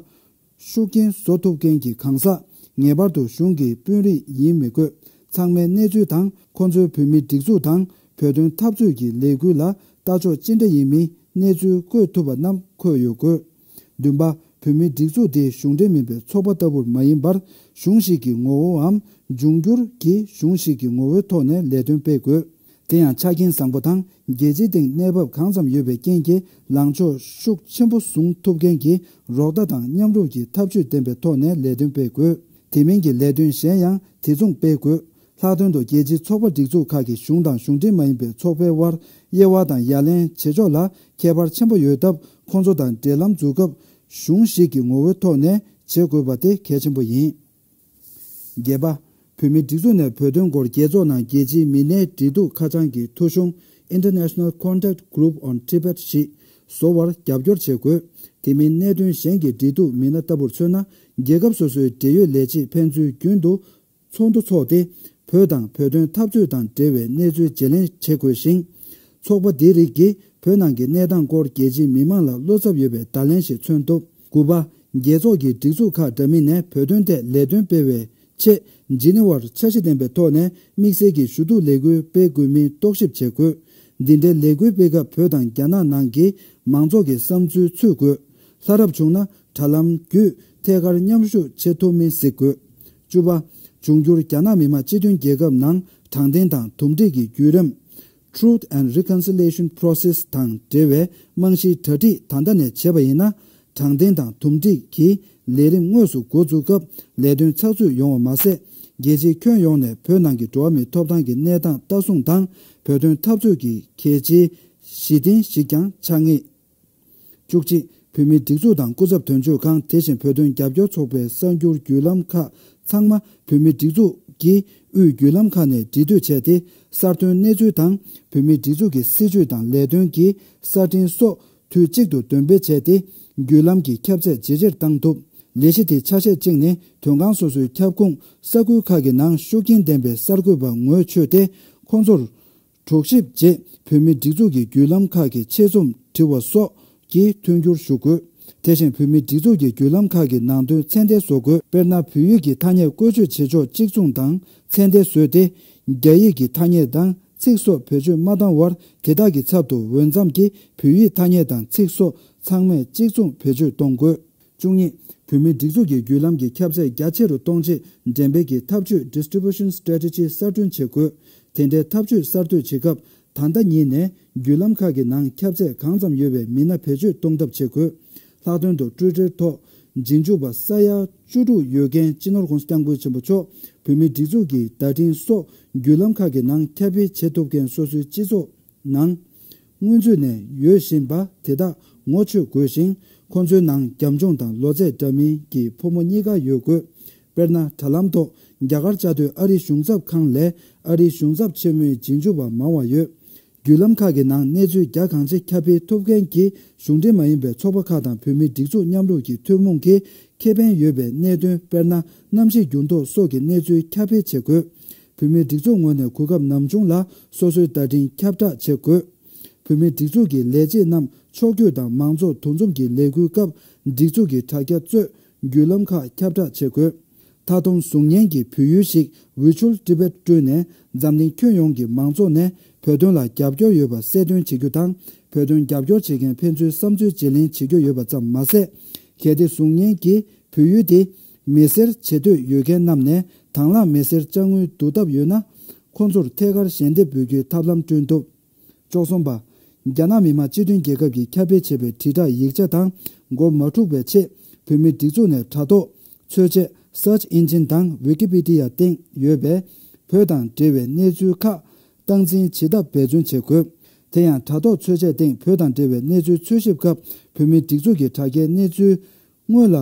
ཤུགས་རྐྱེན་བཟོ་ཐུབ་མཁན་གྱི་གང་ཟག། ངེས་པར་དུ་གཞུང་གི་དཔོན་རིགས་ཡིན་མི་དགོས། ཚང་མའི་གནས་ཚུལ་དང་། ཁོ་ཚོའི་བོད་མིའི་སྒྲིག་འཛུགས་དང་བོད་དོན་འཐབ་རྩོད་ཀྱི་ལས་འགུལ་ལ་ལྟ་ཕྱོགས་ཅི་འདྲ་ཡིན་མིན་གནས་ཚུལ་བཀོད་ཐུབ་པ་རྣམས་འཁོད་ཡོད་དགོས། བདུན་པ། བོད་མིའི་སྒྲིག་འཛུགས་དེ་གཞུང་འབྲེལ་མིན་པའི་ཚོགས་པ་ལྟ་བུར་མ་ཡིན་པར། གཞུང་ཞིག་གི་ངོ་བོའམ་འབྱུང་འགྱུར་གྱི་གཞུང་ཞིག་གི་ངོ་བོའི་ཐོག་ནས་ལས་དོན་སྤེལ་དགོས། དེ་ཡང་ཆ་རྐྱེན་བཟང་པོ་དང་། རྒྱལ་སྤྱིའི་སྟེང་གནས་བབ་གང་ཙམ་ཡོད་པའི་རྐྱེན་གྱིས། ལངས་ཕྱོགས་ཤུགས་ཆེན་པོ་བཟུང་ཐུབ་མཁན་གྱི་རོགས་ཟླ་དང་མཉམ་རུབ་ཀྱི་ཐབས་ཇུས་ལྡན་པའི་ཐོག་ནས་ལས་དོན་སྤེལ་དགོས། དེ་མིན་གྱི་ལས་དོན་གཞན་ཡང་དེ་མཚུངས་སྤེལ་དགོས། ལྷག་དོན་དུ་རྒྱལ་སྤྱིའི་ཚོགས་པ་སྒྲིག་འཛུགས་ཁག་གིས་གཞུང་དང་གཞུང་འབྲེལ་མ་ཡིན་པའི་ཚོགས་པའི་དབར་དབྱེ་བ་དང་ཡ་ལན་བྱེད་ཕྱོགས་ལ་ཁྱད་པར་ཆེན་པོ་ཡོད་སྟབས། ཁོང་ཚོ་དང་འབྲེལ་ལམ་འཛུགས་སྐབས་གཞུང་ཞིག་གི་ངོ་བོའི་ཐོག་ནས་བྱེད་དགོས་པ་དེ་གལ་ཆེན་པོ་ཡིན། བརྒྱད་པ། བོད་མིའི་སྒྲིག་འཛུགས་ནས་བོད་དོན་སྐོར་རྒྱལ་ཚོགས་ནང་རྒྱལ་སྤྱིའི་མི་སྣའི་འབྲེལ་གཏུག་ཁ་བྱང་གི་ཐོ་གཞུང་International Contact Group on Tibet ཞིག་བཟོ་བར་རྒྱབ་སྐྱོར་བྱེད་དགོས། དེ་མིན་གནད་དོན་གཞན་གྱི་འབྲེལ་གཏུག་མི་སྣ་ལྟ་བུར་མཚོན་ན། རྒྱལ་ཁབ་སོ་སོའི་འབྲེལ་ཡོད་ལས་བྱེད་ཕན་ཚུན་རྒྱུན་དུ་ཚོགས་འདུ་འཚོགས་ཏེ། བོད་དང་བོད་དོན་འཐབ་རྩོད་དང་འབྲེལ་བའི་གནས་ཚུལ་བརྗེ་ལེན་བྱེད་དགོས་ཤིང་། ཚོགས་པ་འདིའི་རིགས་ཀྱིས་བོད་ནང་གི་གནས་སྟངས་སྐོར་རྒྱལ་སྤྱིའི་མི་མང་ལ་བློ་འཚབ་ཡོད་པའི་བརྡ་ལན་ཞིག་མཚོན་ཐུབ། དགུ་པ། རྒྱལ་ཚོགས་ཀྱི་སྒྲིག་འཛུགས་ཁག་འདྲ་མིན་ནས་བོད་དོན་ཐད་ལས་དོན་སྤེལ་བའི་ཆེད་ཇི་ནི་ཝར་འཆར་གཞི་ལྡན་པའི་ཐོག་ནས་དམིགས་བསལ་གྱི་ཞུ་གཏུག་ལས་འགུལ་སྤེལ་དགོས་མིན་རྟོག་ཞིབ་བྱེད་དགོས། འདི་འདྲའི་ལས་འགུལ་སྤེལ་སྐབས་བོད་དང་རྒྱ་ནག་ནང་གི་མང་ཚོགས་ཀྱི་བསམ་ཚུལ་ཚུད་དགོས། ལྷ་རབ་བྱུང་ན་དྲ་ལམ་བརྒྱུད་ཐད་ཀར་མཉམ་ཞུགས་བྱེད་ཐུབ་མིན་གཟིགས་དགོས། བཅུ་པ། འབྱུང་འགྱུར་རྒྱ་ནག་མི་དམངས་སྤྱི་མཐུན་རྒྱལ་ཁབ་ནང་དྲང་བདེན་དང་འདུམ་འགྲིག་གི་བརྒྱུད་རིམ། Truth and Reconciliation Process དང་འབྲེལ་བའི་རྨང་གཞིའི་གྲ་སྒྲིག་ད་ལྟ་ནས་བྱས་པ་ཡིན་ན། དྲང་བདེན་དང་འདུམ་འགྲིག་གི་ལས་རིམ་དངོས་སུ་འགོ་འཛུགས་སྐབས་ལས་དོན་ཚགས་ཚུད་ཡོང་བ་མ་ཟད། རྒྱལ་སྤྱིའི་ཁྱོན་ཡོངས་ནས་བོད་ནང་གི་འགྲོ་བ་མིའི་ཐོབ་ཐང་གི་གནས་སྟངས་ལྟ་སྲུང་དང་། བོད་དོན་འཐབ་རྩོད་ཀྱི་གལ་ཆེའི་གཞི་རྟེན་ཞིག་ཀྱང་ཆགས་ངེས། བཅུ་གཅིག་བོད་མིའི་སྒྲིག་འཛུགས་དང་སྐུ་ཚབ་དོན་གཅོད་ཁང་། དེ་བཞིན་བོད་དོན་རྒྱབ་སྐྱོར་ཚོགས་པའི་གསར་འགྱུར་བརྒྱུད་ལམ་ཁག་ཚང་མ་བོད་མིའི་སྒྲིག་འཛུགས་ཀྱི་དབུས་བརྒྱུད་ལམ་ཁག་ནས་འབྲེལ་མཐུད་བྱས་ཏེ། གསར་ཐོན་གནས་ཚུལ་དང་། བོད་མིའི་སྒྲིག་འཛུགས་ཀྱི་སྲིད་བྱུས་དང་ལས་དོན་གྱི་གསར་འཕྲིན་སོགས་དུས་གཅིག་ཏུ་འདོན་སྤེལ་བྱས་ཏེ། བརྒྱུད་ལམ་གྱི་ཁྱབ་ཚད་ཇེ་ཆེར་བཏང་ཐུབ། ལས་གཞི་དེའི་ཆ་ཤས་གཅིག་ནི། དོན་ཁང་སོ་སོའི་ཁྱབ་ཁོངས་ས་ཁུལ་ཁག་གི་ནང་ཤུགས་རྐྱེན་ལྡན་པའི་གསར་འགོད་པ་ངོས་ཆོད་དེ། ཁོང་ཚོར་གྲོགས་ཞིབ་རྗེས་བོད་མིའི་སྒྲིག་འཛུགས་ཀྱི་བརྒྱུད་ལམ་ཁག་གི་ཆེད་རྩོམ་འབྲི་བ་སོགས་ཀྱི་མཐུན་འགྱུར་ཞུ་དགོས། དེ་བཞིན་བོད་མིའི་སྒྲིག་འཛུགས་ཀྱི་བརྒྱུད་ལམ་ཁག་གི་ནང་དོན་ཚད་ལྡན་བཟོ་དགོས། དཔེར་ན། བོད་ཡིག་གི་ཐ་སྙད་བཀོལ་སྤྱོད་བྱེད་ཕྱོགས་གཅིག་མཚུངས་དང་ཚད་ལྡན་བཟོས་ཏེ། རྒྱ་ཡིག་གི་ཐ་སྙད་དང་ཚིག་སོགས་བེད་སྤྱོད་མ་བཏང་བར། དེ་དག་གི་ཚབ་ཏུ་འོས་འཚམ་གྱི་བོད་ཡིག་ཐ་སྙད་དང་ཚིག་སོགས་ཚང་མས་གཅིག་མཚུངས་བེད་སྤྱོད་གཏོང་དགོས། བཅུ་གཉིས། བོད་མིའི་སྒྲིག་འཛུགས་ཀྱི་བརྒྱུད་ལམ་གྱི་ཁྱབ་ཚད་རྒྱ་ཆེ་རུ་གཏོང་ཆེད། འགྲེམས་སྤེལ་གྱི་འཐབ་ཇུས་Distribution Strategy གསར་སྐྲུན་བྱེད་དགོས། དེ་འདྲའི་འཐབ་ཇུས་གསར་གཏོད་བྱེད་སྐབས། ད་ལྟ་ཉིད་ནས་བརྒྱུད་ལམ་ཁག་གི་ནང་ཁྱབ་ཚད་གང་ཙམ་ཡོད་པའི་མི་སྣ་བེད་སྤྱོད་གཏོང་ཐབས་བྱེད་དགོས། ལྷག་དོན་དུ། Twitter ཐོག་རྗེས་འཇུག་པ་ས་ཡ་བཅུ་དྲུག་ཡོད་མཁན་སྤྱི་ནོར་༸གོང་ས་༸སྐྱབས་མགོན་ཆེན་པོ་མཆོག་བོད་མིའི་སྒྲིག་འཛུགས་ཀྱི་བརྡ་འཕྲིན་སོགས་བརྒྱུད་ལམ་ཁག་གི་ནང་ཁྱབ་སྤེལ་བྱེད་ཐུབ་མཁན་སོ་སོའི་སྤྱི་ཚོགས་ནང་སྔོན་ཚུད་ནས་ཡོད་བཞིན་པ་དེ་དག་ངོ་ཆོད་དགོས་ཤིང་། ཁོང་ཚོའི་ནང་རྒྱབ་ལྗོངས་དང་ལོ་ཚད་འདྲ་མིན་གྱི་ཕོ་མོ་གཉིས་ཀ་ཡོད་དགོས། དཔེར་ན། དྲ་ལམ་ཐོག་རྒྱ་གར་བཅའ་སྡོད་ཨ་རིའི་གཞུང་ཚབ་ཁང་ལས་ཨ་རིའི་གཞུང་ཚབ་ཆེན་མོའི་རྗེས་འཇུག་པ་མང་བ་ཡོད། བརྒྱུད་ལམ་ཁག་གི་ནང་གནས་ཚུལ་རྒྱ་གང་ཆེ་ཁྱབ་སྤེལ་ཐུབ་མཁན་གྱི་གཞུང་འབྲེལ་མ་ཡིན་པའི་ཚོགས་པ་ཁག་དང་བོད་མིའི་སྒྲིག་འཛུགས་མཉམ་རུབ་ཀྱི་ཐུན་མོང་གི་ཁེ་ཕན་ཡོད་པའི་གནད་དོན། དཔེར་ན། གནམ་གཤིས་འགྱུར་ལྡོག་སོགས་ཀྱི་གནས་ཚུལ་ཁྱབ་སྤེལ་བྱེད་དགོས། བོད་མིའི་སྒྲིག་འཛུགས་ངོས་ནས་གོ་སྐབས་ནམ་བྱུང་ལ་སོ་སོའི་བརྡ་འཕྲིན་ཁྱབ་བསྒྲགས་བྱེད་དགོས། བོད་མིའི་སྒྲིག་འཛུགས་ཀྱི་ལས་བྱེད་རྣམས་ཕྱོགས་བསྐྱོད་དང་མང་ཚོགས་འདུ་འཛོམས་ཀྱི་ལས་འགུལ་སྐབས། སྒྲིག་འཛུགས་ཀྱི་དྲ་རྒྱ་གཙོས་བརྒྱུད་ལམ་ཁག་ཁྱབ་བསྒྲགས་བྱེད་དགོས། མཐའ་སྡོམ་གཟུགས་བརྙན་གྱི་བོད་ཡུལ་ཞིག་Virtual Tibet བསྐྲུན་ནས། འཛམ་གླིང་ཁྱོན་ཡོངས་ཀྱི་མང་ཚོགས་ནས་བོད་དོན་ལ་རྒྱབ་སྐྱོར་ཡོད་པ་གསལ་སྟོན་བྱེད་རྒྱུ་དང་། བོད་དོན་རྒྱབ་སྐྱོར་བྱེད་མཁན་ཕན་ཚུན་བསམ་ཚུལ་བརྗེ་ལེན་བྱེད་རྒྱུ་ཡོད་པ་ཙམ་མ་ཟད། གལ་ཏེ་གཟུགས་བརྙན་གྱི་བོད་ཡུལ་དེ་མི་སེར་བྱེད་འདོད་ཡོད་མཁན་རྣམས་ནས་དང་བླངས་མི་སེར་དཔྱ་དངུལ་བསྡུ་ཐབས་ཡོད་ན། ཁོང་ཚོར་ཐད་ཀར་ཞལ་འདེབས་འབུལ་རྒྱུའི་ཐབས་ལམ་བསྐྲུན་ཐུབ། བཅུ་གསུམ་པ། རྒྱ་ནག་མི་དམངས་སྤྱི་མཐུན་རྒྱལ་ཁབ་ཀྱིས་ཁྱབ་སྤེལ་བྱས་པའི་དྲིལ་བསྒྲགས་ཡིག་ཆ་དང་མགོ་མ་འཁྲུགས་པའི་ཆེད། བོད་མིའི་སྒྲིག་འཛུགས་ནས་དྲ་ཐོག་འཚོལ་བྱེད་Search Engine དང་Wikipedia སྟེང་ཡོད་པའི་བོད་དང་འབྲེལ་བའི་གནས་ཚུལ་ཁག་སྟངས་འཛིན་བྱེད་ཐབས་འབད་བརྩོན་བྱེད་དགོས། དེ་ཡང་། དྲ་ཐོག་འཚོལ་བྱེད་སྟེང་བོད་དང་འབྲེལ་བའི་གནས་ཚུལ་འཚོལ་ཞིབ་སྐབས། བོད་མིའི་སྒྲིག་འཛུགས་ཀྱི་དྲ་རྒྱའི་གནས་ཚུལ་སྔོན་ལ་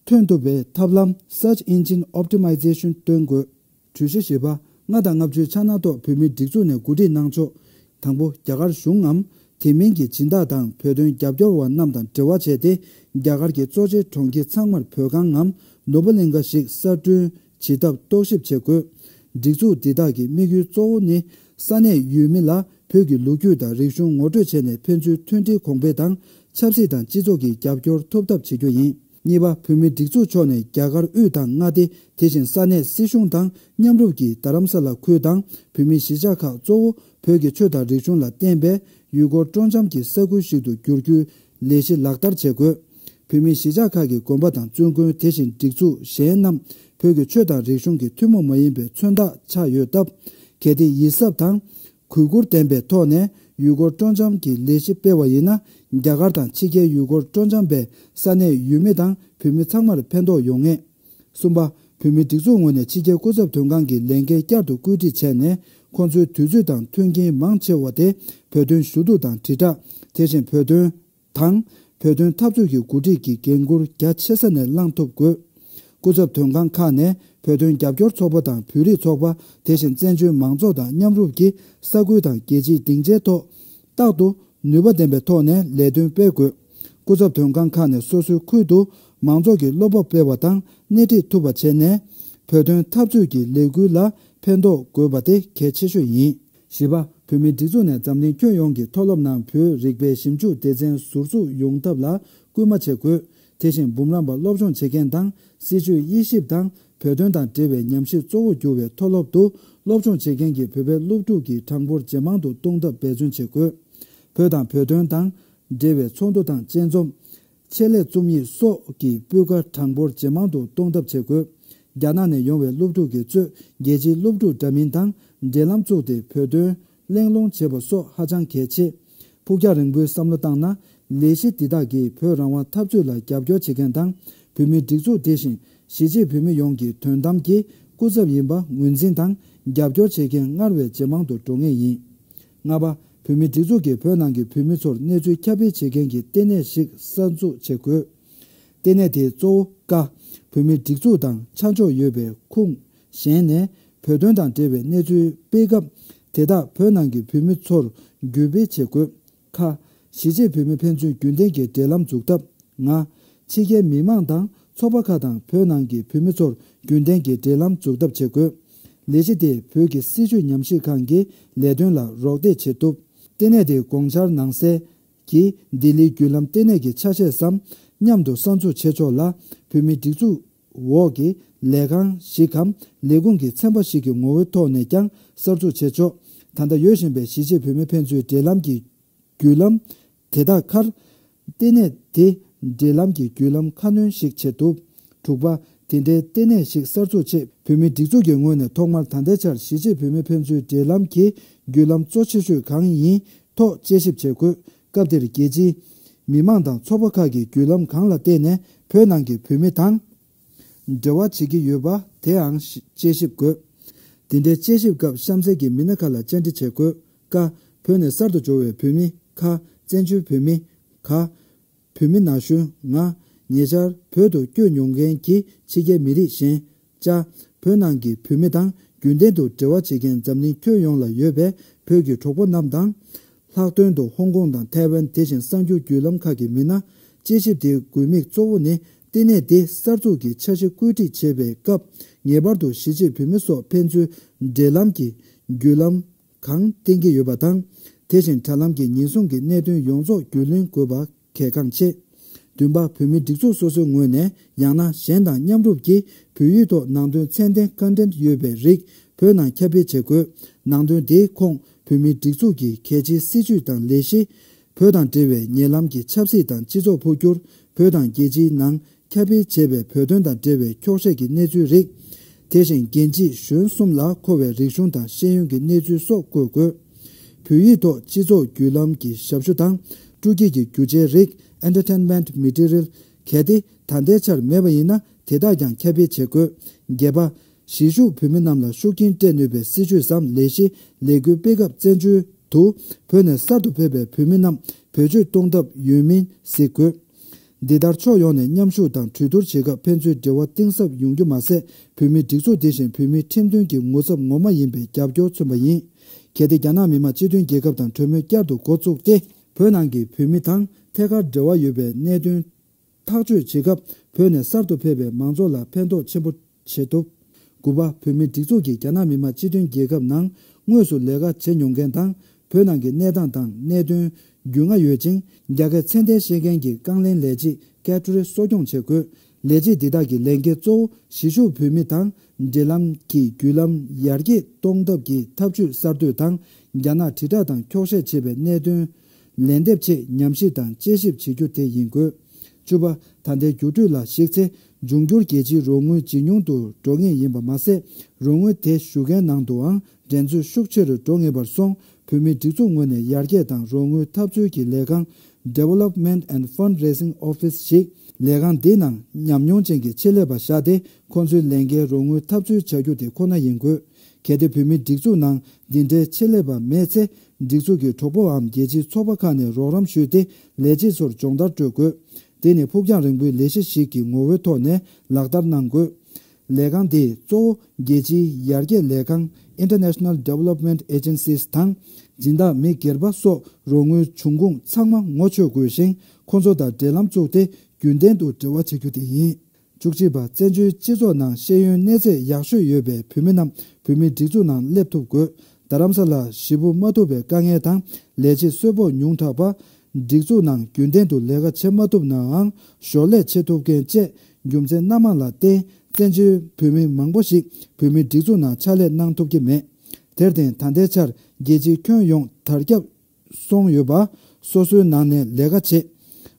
ཐོན་ཐུབ་པའི་ཐབས་ལམ་Search Engine Optimization སྟོན་དགོས། གྲོས་གཞི་བཞི་པ། ལྔ་དང་ལྔ་བཅུའི་ཆ་ནང་ཐོག་བོད་མིའི་སྒྲིག་འཛུགས་ནས་གོ་སྒྲིག་གནང་ཕྱོགས། དང་པོ། རྒྱ་གར་གཞུང་ངམ་དེ་མིན་གྱི་སྦྱིན་བདག་དང་བོད་དོན་རྒྱབ་སྐྱོར་བ་རྣམས་དང་འབྲེལ་བ་བྱས་ཏེ། རྒྱ་གར་གྱི་གཙོ་ཆེ་གྲོང་ཁྱེར་ཚང་མར་བོད་ཁང་ངམ་ནོར་བུ་གླིང་ག་ཞིག་གསར་སྐྲུན་བྱེད་ཐབས་རྟོག་ཞིབ་བྱེད་དགོས། སྒྲིག་འཛུགས་འདི་དག་གི་དམིགས་ཡུལ་གཙོ་བོ་ནི། ས་གནས་ཡུལ་མི་ལ་བོད་ཀྱི་ལོ་རྒྱུས་དང་རིག་གཞུང་ངོ་སྤྲོད་བྱས་ནས། ཕན་ཚུན་མཐུན་སྒྲིལ་གོང་འཕེལ་དང་། ཆབ་སྲིད་དང་སྤྱི་ཚོགས་ཀྱི་རྒྱབ་སྐྱོར་ཐོབ་ཐབས་བྱེད་རྒྱུ་ཡིན། གཉིས་པ། བོད་མིའི་སྒྲིག་འཛུགས་ཕྱོགས་ནས་རྒྱ་གར་དབུས་དང་མངའ་སྡེ། དེ་བཞིན་ས་གནས་སྲིད་གཞུང་དང་མཉམ་རུབ་ཀྱིས་རྡ་རམ་ས་ལ་ཁུལ་དང་བོད་མིའི་གཞིས་ཆགས་ཁག་གཙོ་བོ་བོད་ཀྱི་ཆོས་དང་རིག་གཞུང་ལ་བརྟེན་པའི་ཡུལ་སྐོར་སྤྲོ་འཆམ་གྱི་ས་ཁུལ་ཞིག་ཏུ་འགྱུར་རྒྱུའི་ལས་གཞི་ལག་བསྟར་བྱེད་དགོས། བོད་མིའི་གཞིས་ཆགས་ཁག་གི་དགོན་པ་དང་བཙུན་དགོན། དེ་བཞིན་སྒྲིག་འཛུགས་གཞན་རྣམས་བོད་ཀྱི་ཆོས་དང་རིག་གཞུང་གི་ཐུན་མོང་མ་ཡིན་པའི་མཚོན་རྟགས་ཆགས་ཡོད་སྟབས། གལ་ཏེ་ཡིད་གཟབ་དང་གུས་བཀུར་ལྡན་པའི་ཐོག་ནས་ཡུལ་སྐོར་སྤྲོ་འཆམ་གྱི་ལས་གཞི་སྤེལ་བ་ཡིན་ན། རྒྱ་གར་དང་ཕྱི་རྒྱལ་ཡུལ་སྐོར་སྤྲོ་འཆམ་པས་ས་གནས་ཡུལ་མི་དང་བོད་མི་ཚང་མར་ཕན་ཐོགས་ཡོང་ངེས། གསུམ་པ། བོད་མིའི་སྒྲིག་འཛུགས་ངོས་ནས་ཕྱི་རྒྱལ་སྐུ་ཚབ་དོན་ཁང་གི་ལས་འགན་བསྐྱར་དུ་བཀོད་སྒྲིག་བྱས་ནས། ཁོང་ཚོའི་དུས་ཚོད་དང་མཐུན་རྐྱེན་མང་ཆེ་བ་དེ་བོད་དོན་ཞུ་གཏུག་དང་དྲིལ་བསྒྲགས། དེ་བཞིན་བོད་དོན་དང་། བོད་དོན་འཐབ་རྩོད་ཀྱི་འགོ་ཁྲིད་ཀྱི་འགན་འཁུར་རྒྱ་ཆེ་ས་ནས་བླངས་ཐུབ་དགོས། སྐུ་ཚབ་དོན་ཁང་ཁག་ནས་བོད་དོན་རྒྱབ་སྐྱོར་ཚོགས་པ་དང་བོད་རིགས་ཚོགས་པ། དེ་བཞིན་བཙན་བྱོལ་མང་ཚོགས་དང་མཉམ་རུབ་ཀྱིས་ས་ཁུལ་དང་རྒྱལ་སྤྱིའི་སྡིངས་ཆའི་ཐོག་རྟག་ཏུ་ནུས་པ་ལྡན་པའི་ཐོག་ནས་ལས་དོན་སྤེལ་དགོས། སྐུ་ཚབ་དོན་ཁང་ཁག་ནས་སོ་སོའི་ཁུལ་དུ་མང་ཚོགས་ཀྱི་བློ་སྤོབས་སྤེལ་བ་དང་སྣེ་ཁྲིད་ཐུབ་པ་བྱས་ནས། བོད་དོན་འཐབ་རྩོད་ཀྱི་ལས་འགུལ་ལ་ཕན་ཐོགས་དགོས་པ་དེ་གལ་ཆེ་ཤོས་ཡིན། བཞི་པ། བོད་མིའི་སྒྲིག་འཛུགས་ནས་འཛམ་གླིང་ཁྱོན་ཡོངས་ཀྱི་མཐོ་སློབ་ནང་བོད་རིག་པའི་ཞིབ་འཇུག་སྡེ་ཚན་ཟུར་འཛུགས་ཡོང་ཐབས་ལ་སྐུལ་མ་བྱེད་དགོས། དེ་བཞིན་འབུམ་རམས་པ་སློབ་སྦྱོང་བྱེད་མཁན་དང་། སྲིད་བྱུས་དབྱེ་ཞིབ་དང་བོད་དོན་དང་འབྲེལ་བའི་ཉམས་ཞིབ་གཙོ་བོར་གྱུར་བའི་མཐོ་སློབ་ཏུ་སློབ་སྦྱོང་བྱེད་མཁན་གྱི་བོད་པའི་སློབ་ཕྲུག་གི་གྲངས་འབོར་ཇེ་མང་དུ་གཏོང་ཐབས་འབད་བརྩོན་བྱེད་དགོས། བོད་དང་བོད་དོན་དང་འབྲེལ་བའི་ཚོགས་འདུ་དང་། དཔྱད་རྩོམ། ཆེད་ལས་རྩོམ་ཡིག་སོགས་ཀྱི་སྤུས་ཀ་གྲངས་འབོར་ཇེ་མང་དུ་གཏོང་ཐབས་བྱེད་དགོས། རྒྱ་ནག་ནས་ཡོང་བའི་སློབ་ཕྲུག་གིས་གཙོས་རྒྱལ་སྤྱིའི་སློབ་ཕྲུག་འདྲ་མིན་དང་འབྲེལ་ལམ་བཙུགས་ཏེ་བོད་དོན་གླེང་སློང་བྱེད་པ་སོགས་ཧ་ཅང་གལ་ཆེ། ཕུགས་རྒྱང་རིང་པོའི་བསམ་བློ་བཏང་ན། ལས་གཞི་འདི་དག་གིས་བོད་རང་དབང་འཐབ་རྩོད་ལ་རྒྱབ་སྐྱོར་བྱེད་མཁན་དང་། བོད་མིའི་སྒྲིག་འཛུགས་དེ་བཞིན་གཞིས་བྱེས་བོད་མི་ཡོངས་ཀྱི་དོན་དམ་གྱི་སྐུ་ཚབ་ཡིན་པ་ངོས་འཛིན་དང་རྒྱབ་སྐྱོར་བྱེད་མཁན་སྔར་བས་ཇེ་མང་དུ་འགྲོ་ངེས་ཡིན། ལྔ་པ། བོད་མིའི་སྒྲིག་འཛུགས་ཀྱིས་བོད་ནང་གི་བོད་མི་ཚོར་གནས་ཚུལ་ཁྱབ་སྤེལ་བྱེད་མཁན་གྱི་ལྟེ་གནས་ཤིག་གསར་འཛུགས་བྱེད་དགོས། ལྟེ་གནས་དེའི་གཙོ་བོ་ཀ། བོད་མིའི་སྒྲིག་འཛུགས་དང་ཆ་འཇོག་ཡོད་པའི་ཁུངས་གཞན་ནས་བོད་དོན་དང་འབྲེལ་བའི་གནས་ཚུལ་སྤེལ་སྐབས། དེ་དག་བོད་ནང་གི་བོད་མི་ཚོར་བརྒྱུད་སྤེལ་བྱེད་དགོས། ཁ། གཞིས་བྱེས་བོད་མི་ཕན་ཚུན་རྒྱུན་ལྡན་གྱི་འབྲེལ་ལམ་འཛུགས་ཐབས། ལྔ། ཕྱི་རྒྱལ་མི་མང་དང་ཚོགས་པ་ཁག་དང་བོད་ནང་གི་བོད་མི་ཚོར་རྒྱུན་ལྡན་གྱི་འབྲེལ་ལམ་འཛུགས་ཐབས་བྱེད་དགོས། ལས་གཞི་དེས་བོད་ཀྱི་སྲིད་བྱུས་ཉམས་ཞིབ་ཁང་གི་ལས་དོན་ལ་རོགས་འདེགས་བྱེད་ཐུབ། ལྟེ་གནས་དེའི་དགོངས་འཆར་ནང་གསལ་གྱིས་ལྡི་ལིའི་བརྒྱུད་ལམ་ལྟེ་གནས་ཀྱི་ཆ་ཤས་སམ་མཉམ་དུ་གསར་འཛུགས་བྱེད་ཕྱོགས་ལ་བོད་མིའི་སྒྲིག་འཛུགས་འོག་གི་ལས་ཁང་ཞིག་གམ་ལས་ཁུངས་ཀྱི་ཚན་པ་ཞིག་གི་ངོ་བོའི་ཐོག་ནས་ཀྱང་གསར་འཛུགས་བྱེད་ཆོག། ད་ལྟ་ཡོད་བཞིན་པའི་གཞིས་བྱེས་བོད་མི་ཕན་ཚུན་འབྲེལ་ལམ་གྱི་བརྒྱུད་ལམ་དེ་དག་ཁར། ལྟེ་གནས་དེ་འབྲེལ་ལམ་གྱི་བརྒྱུད་ལམ་ཁ་སྣོན་ཞིག་བྱེད་ཐུབ། དྲུག་པ། དེ་འདྲའི་ལྟེ་གནས་ཤིག་གསར་འཛུགས་ཆེད་བོད་མིའི་སྒྲིག་འཛུགས་ཀྱི་ངོས་ནས་ཐོག་མར་ད་ལྟའི་ཆར་གཞིས་བྱེས་བོད་མི་ཕན་ཚུན་འབྲེལ་ལམ་གྱི་བརྒྱུད་ལམ་གཙོ་ཆེ་ཤོས་གང་ཡིན་ཐོག་དཔྱད་ཞིབ་བྱེད་དགོས། སྐབས་དེར་རྒྱལ་སྤྱིའི་མི་མང་དང་ཚོགས་པ་ཁག་གི་བརྒྱུད་ལམ་གང་ལ་བརྟེན་ནས་བོད་ནང་གི་བོད་མི་དང་འབྲེལ་བ་བྱེད་ཀྱི་ཡོད་པ་དེའང་དཔྱད་ཞིབ་དགོས། དེ་འདྲའི་དཔྱད་ཞིབ་སྐབས་གཤམ་གསལ་གྱི་མི་སྣ་ཁག་ལ་བཅར་འདྲི་བྱེད་དགོས། ཀ། བོད་ནས་གསར་དུ་འབྱོར་བའི་བོད་མི། ཁ། བཙན་བྱོལ་བོད་མི། ག། བོད་མི་ན་གཞོན། ང་། ཉེ་ཆར་བོད་དུ་བསྐྱོད་མྱོང་མཁན་གྱི་ཕྱི་རྒྱལ་མི་རིགས་གཞན། ཅ། བོད་ནང་གི་བོད་མི་དང་རྒྱུན་ལྡན་དུ་འབྲེལ་བ་བྱེད་མཁན་འཛམ་གླིང་ཁྱོན་ཡོངས་ལ་ཡོད་པའི་བོད་ཀྱི་གྲོགས་པོ་རྣམས་དང་། ལྷག་དོན་དུ་ཧོང་ཀོང་དང་ཐའེ་ཝན། དེ་བཞིན་གསར་འགྱུར་བརྒྱུད་ལམ་ཁག་གི་མི་སྣ། དཔྱད་ཞིབ་དེའི་དགོས་དམིགས་གཙོ་བོ་ནི་ལྟེ་གནས་དེ་གསར་འཛུགས་ཀྱི་འཆར་གཞི་བཀོད་སྒྲིག་བྱེད་པའི་སྐབས་ངེས་པར་དུ་གཞིས་བྱེས་བོད་མི་སོགས་ཕན་ཚུན་འབྲེལ་ལམ་གྱི་བརྒྱུད་ལམ་གང་བསྟན་གྱི་ཡོད་པ་དང་། དེ་བཞིན་དྲ་ལམ་གྱི་ཉེན་སྲུང་གི་གནད་དོན་ཡོངས་རྫོགས་རྒྱུས་ལོན་དགོས་པ་གལ་འགངས་ཆེ། བདུན་པ། བོད་མིའི་སྒྲིག་འཛུགས་སོ་སོའི་ངོས་ནས་ཡང་ན་གཞན་དང་མཉམ་རུབ་ཀྱིས་བོད་ཡིག་ཐོག་ནང་དོན་ཚད་ལྡན་ཀོན་ཊེན་ཊི་ཡོད་པའི་རིགས་བོད་ནང་ཁྱབ་སྤེལ་བྱེད་དགོས། ནང་དོན་དེའི་ཁོངས་བོད་མིའི་སྒྲིག་འཛུགས་ཀྱི་གལ་ཆེའི་སྲིད་བྱུས་དང་ལས་གཞི། བོད་དང་འབྲེལ་བའི་ཉེ་ལམ་གྱི་ཆབ་སྲིད་དང་སྤྱི་ཚོགས་འཕོ་འགྱུར། བོད་དང་རྒྱལ་སྤྱིའི་ནང་ཁྱབ་སྤེལ་བྱས་པའི་བོད་དོན་དང་འབྲེལ་བའི་འཁྱོག་བཤད་ཀྱི་གནས་ཚུལ་རིགས། དེ་བཞིན་རྒན་བྱིས་གཞོན་གསུམ་ལ་མཁོ་བའི་རིག་གཞུང་དང་ཤེས་ཡོན་གྱི་གནས་ཚུལ་སོགས་བཀོད་དགོས། བོད་ཡིག་ཐོག་སྤྱི་ཚོགས་བརྒྱུད་ལམ་གྱི་ཞབས་ཞུ་དང་། སྤྲོ་སྐྱིད་ཀྱི་རྒྱུ་ཆའི་རིགས། Entertainment Material། གལ་ཏེ་ད་ལྟའི་ཆར་མེད་པ་ཡིན་ན་དེ་དག་ཀྱང་ཁྱབ་སྤེལ་བྱེད་དགོས། བརྒྱད་པ། གཞིས་བཞུགས་བོད་མི་རྣམས་ལ་ཤུགས་རྐྱེན་སྤྲད་ནུས་པའི་སྲིད་བྱུས་སམ་ལས་གཞི་ལས་འགུལ་སྤེལ་སྐབས་བཙན་བྱོལ་དུ་བོད་ནས་གསར་དུ་ཕེབས་པའི་བོད་མི་རྣམས་བེད་སྤྱོད་གཏོང་ཐབས་ཡོད་མིན་གཟིགས་དགོས། འདི་ལྟར་ཕྱོགས་ཡོངས་ནས་མཉམ་ཞུགས་དང་གྲོས་བསྡུར་བྱེད་སྐབས་ཕན་ཚུན་འབྲེལ་བ་གཏིང་ཟབ་ཡོང་རྒྱུ་མ་ཟད། བོད་མིའི་སྒྲིག་འཛུགས་དེ་བཞིན་བོད་མིའི་ཁྲིམས་མཐུན་གྱི་ངོ་ཚབ་ངོ་མ་ཡིན་པའི་རྒྱབ་སྐྱོར་མཚོན་པ་ཡིན། གལ་ཏེ་རྒྱ་ནག་མི་དམངས་སྤྱི་མཐུན་རྒྱལ་ཁབ་དང་གྲོས་མོལ་བསྐྱར་དུ་འགོ་བཙུགས་ཏེ། བོད་ནང་གི་བོད་མི་དང་ཐད་ཀར་འབྲེལ་བ་ཡོད་པའི་གནད་དོན་ཐག་གཅོད་བྱེད་སྐབས་བོད་ནས་གསར་དུ་ཕེབས་པའི་མང་ཚོགས་ལ་ཕན་ཐོགས་ཆེན་པོ་བྱེད་ཐུབ། དགུ་པ། བོད་མིའི་སྒྲིག་འཛུགས་ཀྱིས་རྒྱ་ནག་མི་དམངས་སྤྱི་མཐུན་རྒྱལ་ཁབ་ནང་དངོས་སུ་ལས་ཀ་བྱེད་མྱོང་མཁན་དང་། བོད་ནང་གི་གནས་སྟངས་དང་གནད་དོན་རྒྱུས་མངའ་ཡོད་ཅིང་རྒྱ་སྐད་ཚད་ལྡན་ཤེས་མཁན་གྱི་རྐང་ལེན་ལས་བྱེད་སྐད་སྒྲོལ་གསོ་སྐྱོང་བྱེད་དགོས། ལས་བྱེད་འདི་དག་གི་ལས་འགན་གཙོ་བོ་གཞིས་བཞུགས་བོད་མི་དང་འབྲེལ་ལམ་གྱི་བརྒྱུད་ལམ་ཡར་རྒྱས་གཏོང་ཐབས་ཀྱི་ཐབས་ཇུས་གསར་གཏོད་དང་། རྒྱ་ནག་དྲིལ་བསྒྲགས་དང་འཁྱོག་བཤད་བྱེད་པའི་གནད་དོན་ལན་འདེབས་ཆེད་ཉམས་ཞིབ་དང་དཔྱད་ཞིབ་བྱེད་རྒྱུ་དེ་ཡིན་དགོས། བཅུ་པ། ད་ལྟའི་འགྱུར་འགྲོས་ལ་གཞིགས་ཚེ། འབྱུང་འགྱུར་རྒྱལ་སྤྱིའི་རོགས་དངུལ་ཇེ་ཉུང་དུ་འགྲོ་ངེས་ཡིན་པ་མ་ཟད། རོགས་དངུལ་དེ་ཞུ་མཁན་ནང་དུའང་འགྲན་རྩོད་ཤུགས་ཆེ་རུ་འགྲོ་ངེས་པར་སོང་། བོད་མིའི་སྒྲིག་འཛུགས་ངོས་ནས་ཡར་རྒྱས་དང་རོགས་དངུལ་འཐབ་རྩོད་ཀྱི་ལས་ཁང་། Development and Fundraising Office ཞིག་ལས་ཁང་འདིའི་ནང་ཉམས་མྱོང་ཅན་གྱི་ཆེད་ལས་པ་བཞག་སྟེ། ཁོང་ཚོའི་ལས་འགན་རོགས་དངུལ་འཐབ་རྩོད་བྱ་རྒྱུ་དེ་ཁོ་ན་ཡིན་དགོས། གལ་ཏེ་བོད་མིའི་སྒྲིག་འཛུགས་ནང་འདི་འདྲའི་ཆེད་ལས་པ་མེད་ཚེ། སྒྲིག་འཛུགས་ཀྱི་གྲོགས་པོའམ་རྒྱལ་སྤྱིའི་ཚོགས་པ་ཁག་ནས་རོགས་རམ་ཞུས་ཏེ། ལས་བྱེད་ཚོར་སྦྱོང་བརྡར་སྤྲོད་དགོས། དེ་ནི་ཕུགས་རྒྱང་རིང་པོའི་ལས་གཞི་ཞིག་གི་ངོ་བོའི་ཐོག་ནས་ལག་བསྟར་གནང་དགོས། ལས་ཁང་དེས་གཙོ་བོ་རྒྱལ་སྤྱིའི་ཡར་རྒྱས་ལས་ཁང་། International Development Agencies དང་། སྦྱིན་བདག་མི་སྒེར་པ་སོགས་རོགས་དངུལ་འབྱུང་ཁུངས་ཚང་མ་ངོ་ཆོད་དགོས་ཤིང་། ཁོང་ཚོ་དང་འབྲེལ་ལམ་བཙུགས་ཏེ། རྒྱུན་ལྡན་དུ་འབྲེལ་བ་བྱེད་རྒྱུ་དེ་ཡིན། བཅུ་གཅིག་པ། བཙན་བྱོལ་སྤྱི་ཚོགས་ནང་ཤེས་ཡོན་གནས་ཚད་ཡག་ཤོས་ཡོད་པའི་བོད་མི་རྣམས་བོད་མིའི་སྒྲིག་འཛུགས་ནང་སླེབས་ཐུབ་དགོས། རྡ་རམ་ས་ལར་གཞིས་སྤོ་མ་ཐུབ་པའི་དཀའ་ངལ་དང་། ལས་བྱེད་གསོལ་ཕོགས་ཉུང་དྲགས་པ། སྒྲིག་འཛུགས་ནང་རྒྱུན་ལྡན་དུ་ལས་ཀ་བྱེད་མ་ཐུབ་ནའང་། ཞོར་ལས་བྱེད་ཐུབ་མཁན་བཅས་རྒྱུ་མཚན་སྣ་མང་ལ་བརྟེན། བཙན་བྱོལ་བོད་མི་མང་པོ་ཞིག་བོད་མིའི་སྒྲིག་འཛུགས་ནང་ཕྱག་ལས་གནང་ཐུབ་ཀྱི་མེད། དེར་བརྟེན། ད་ལྟའི་ཆར་རྒྱལ་སྤྱིའི་ཁྱོན་ཡོངས་དར་ཁྱབ་སོང་ཡོད་པ། སོ་སོའི་ནང་ནས་ལས་ཀ་བྱེད།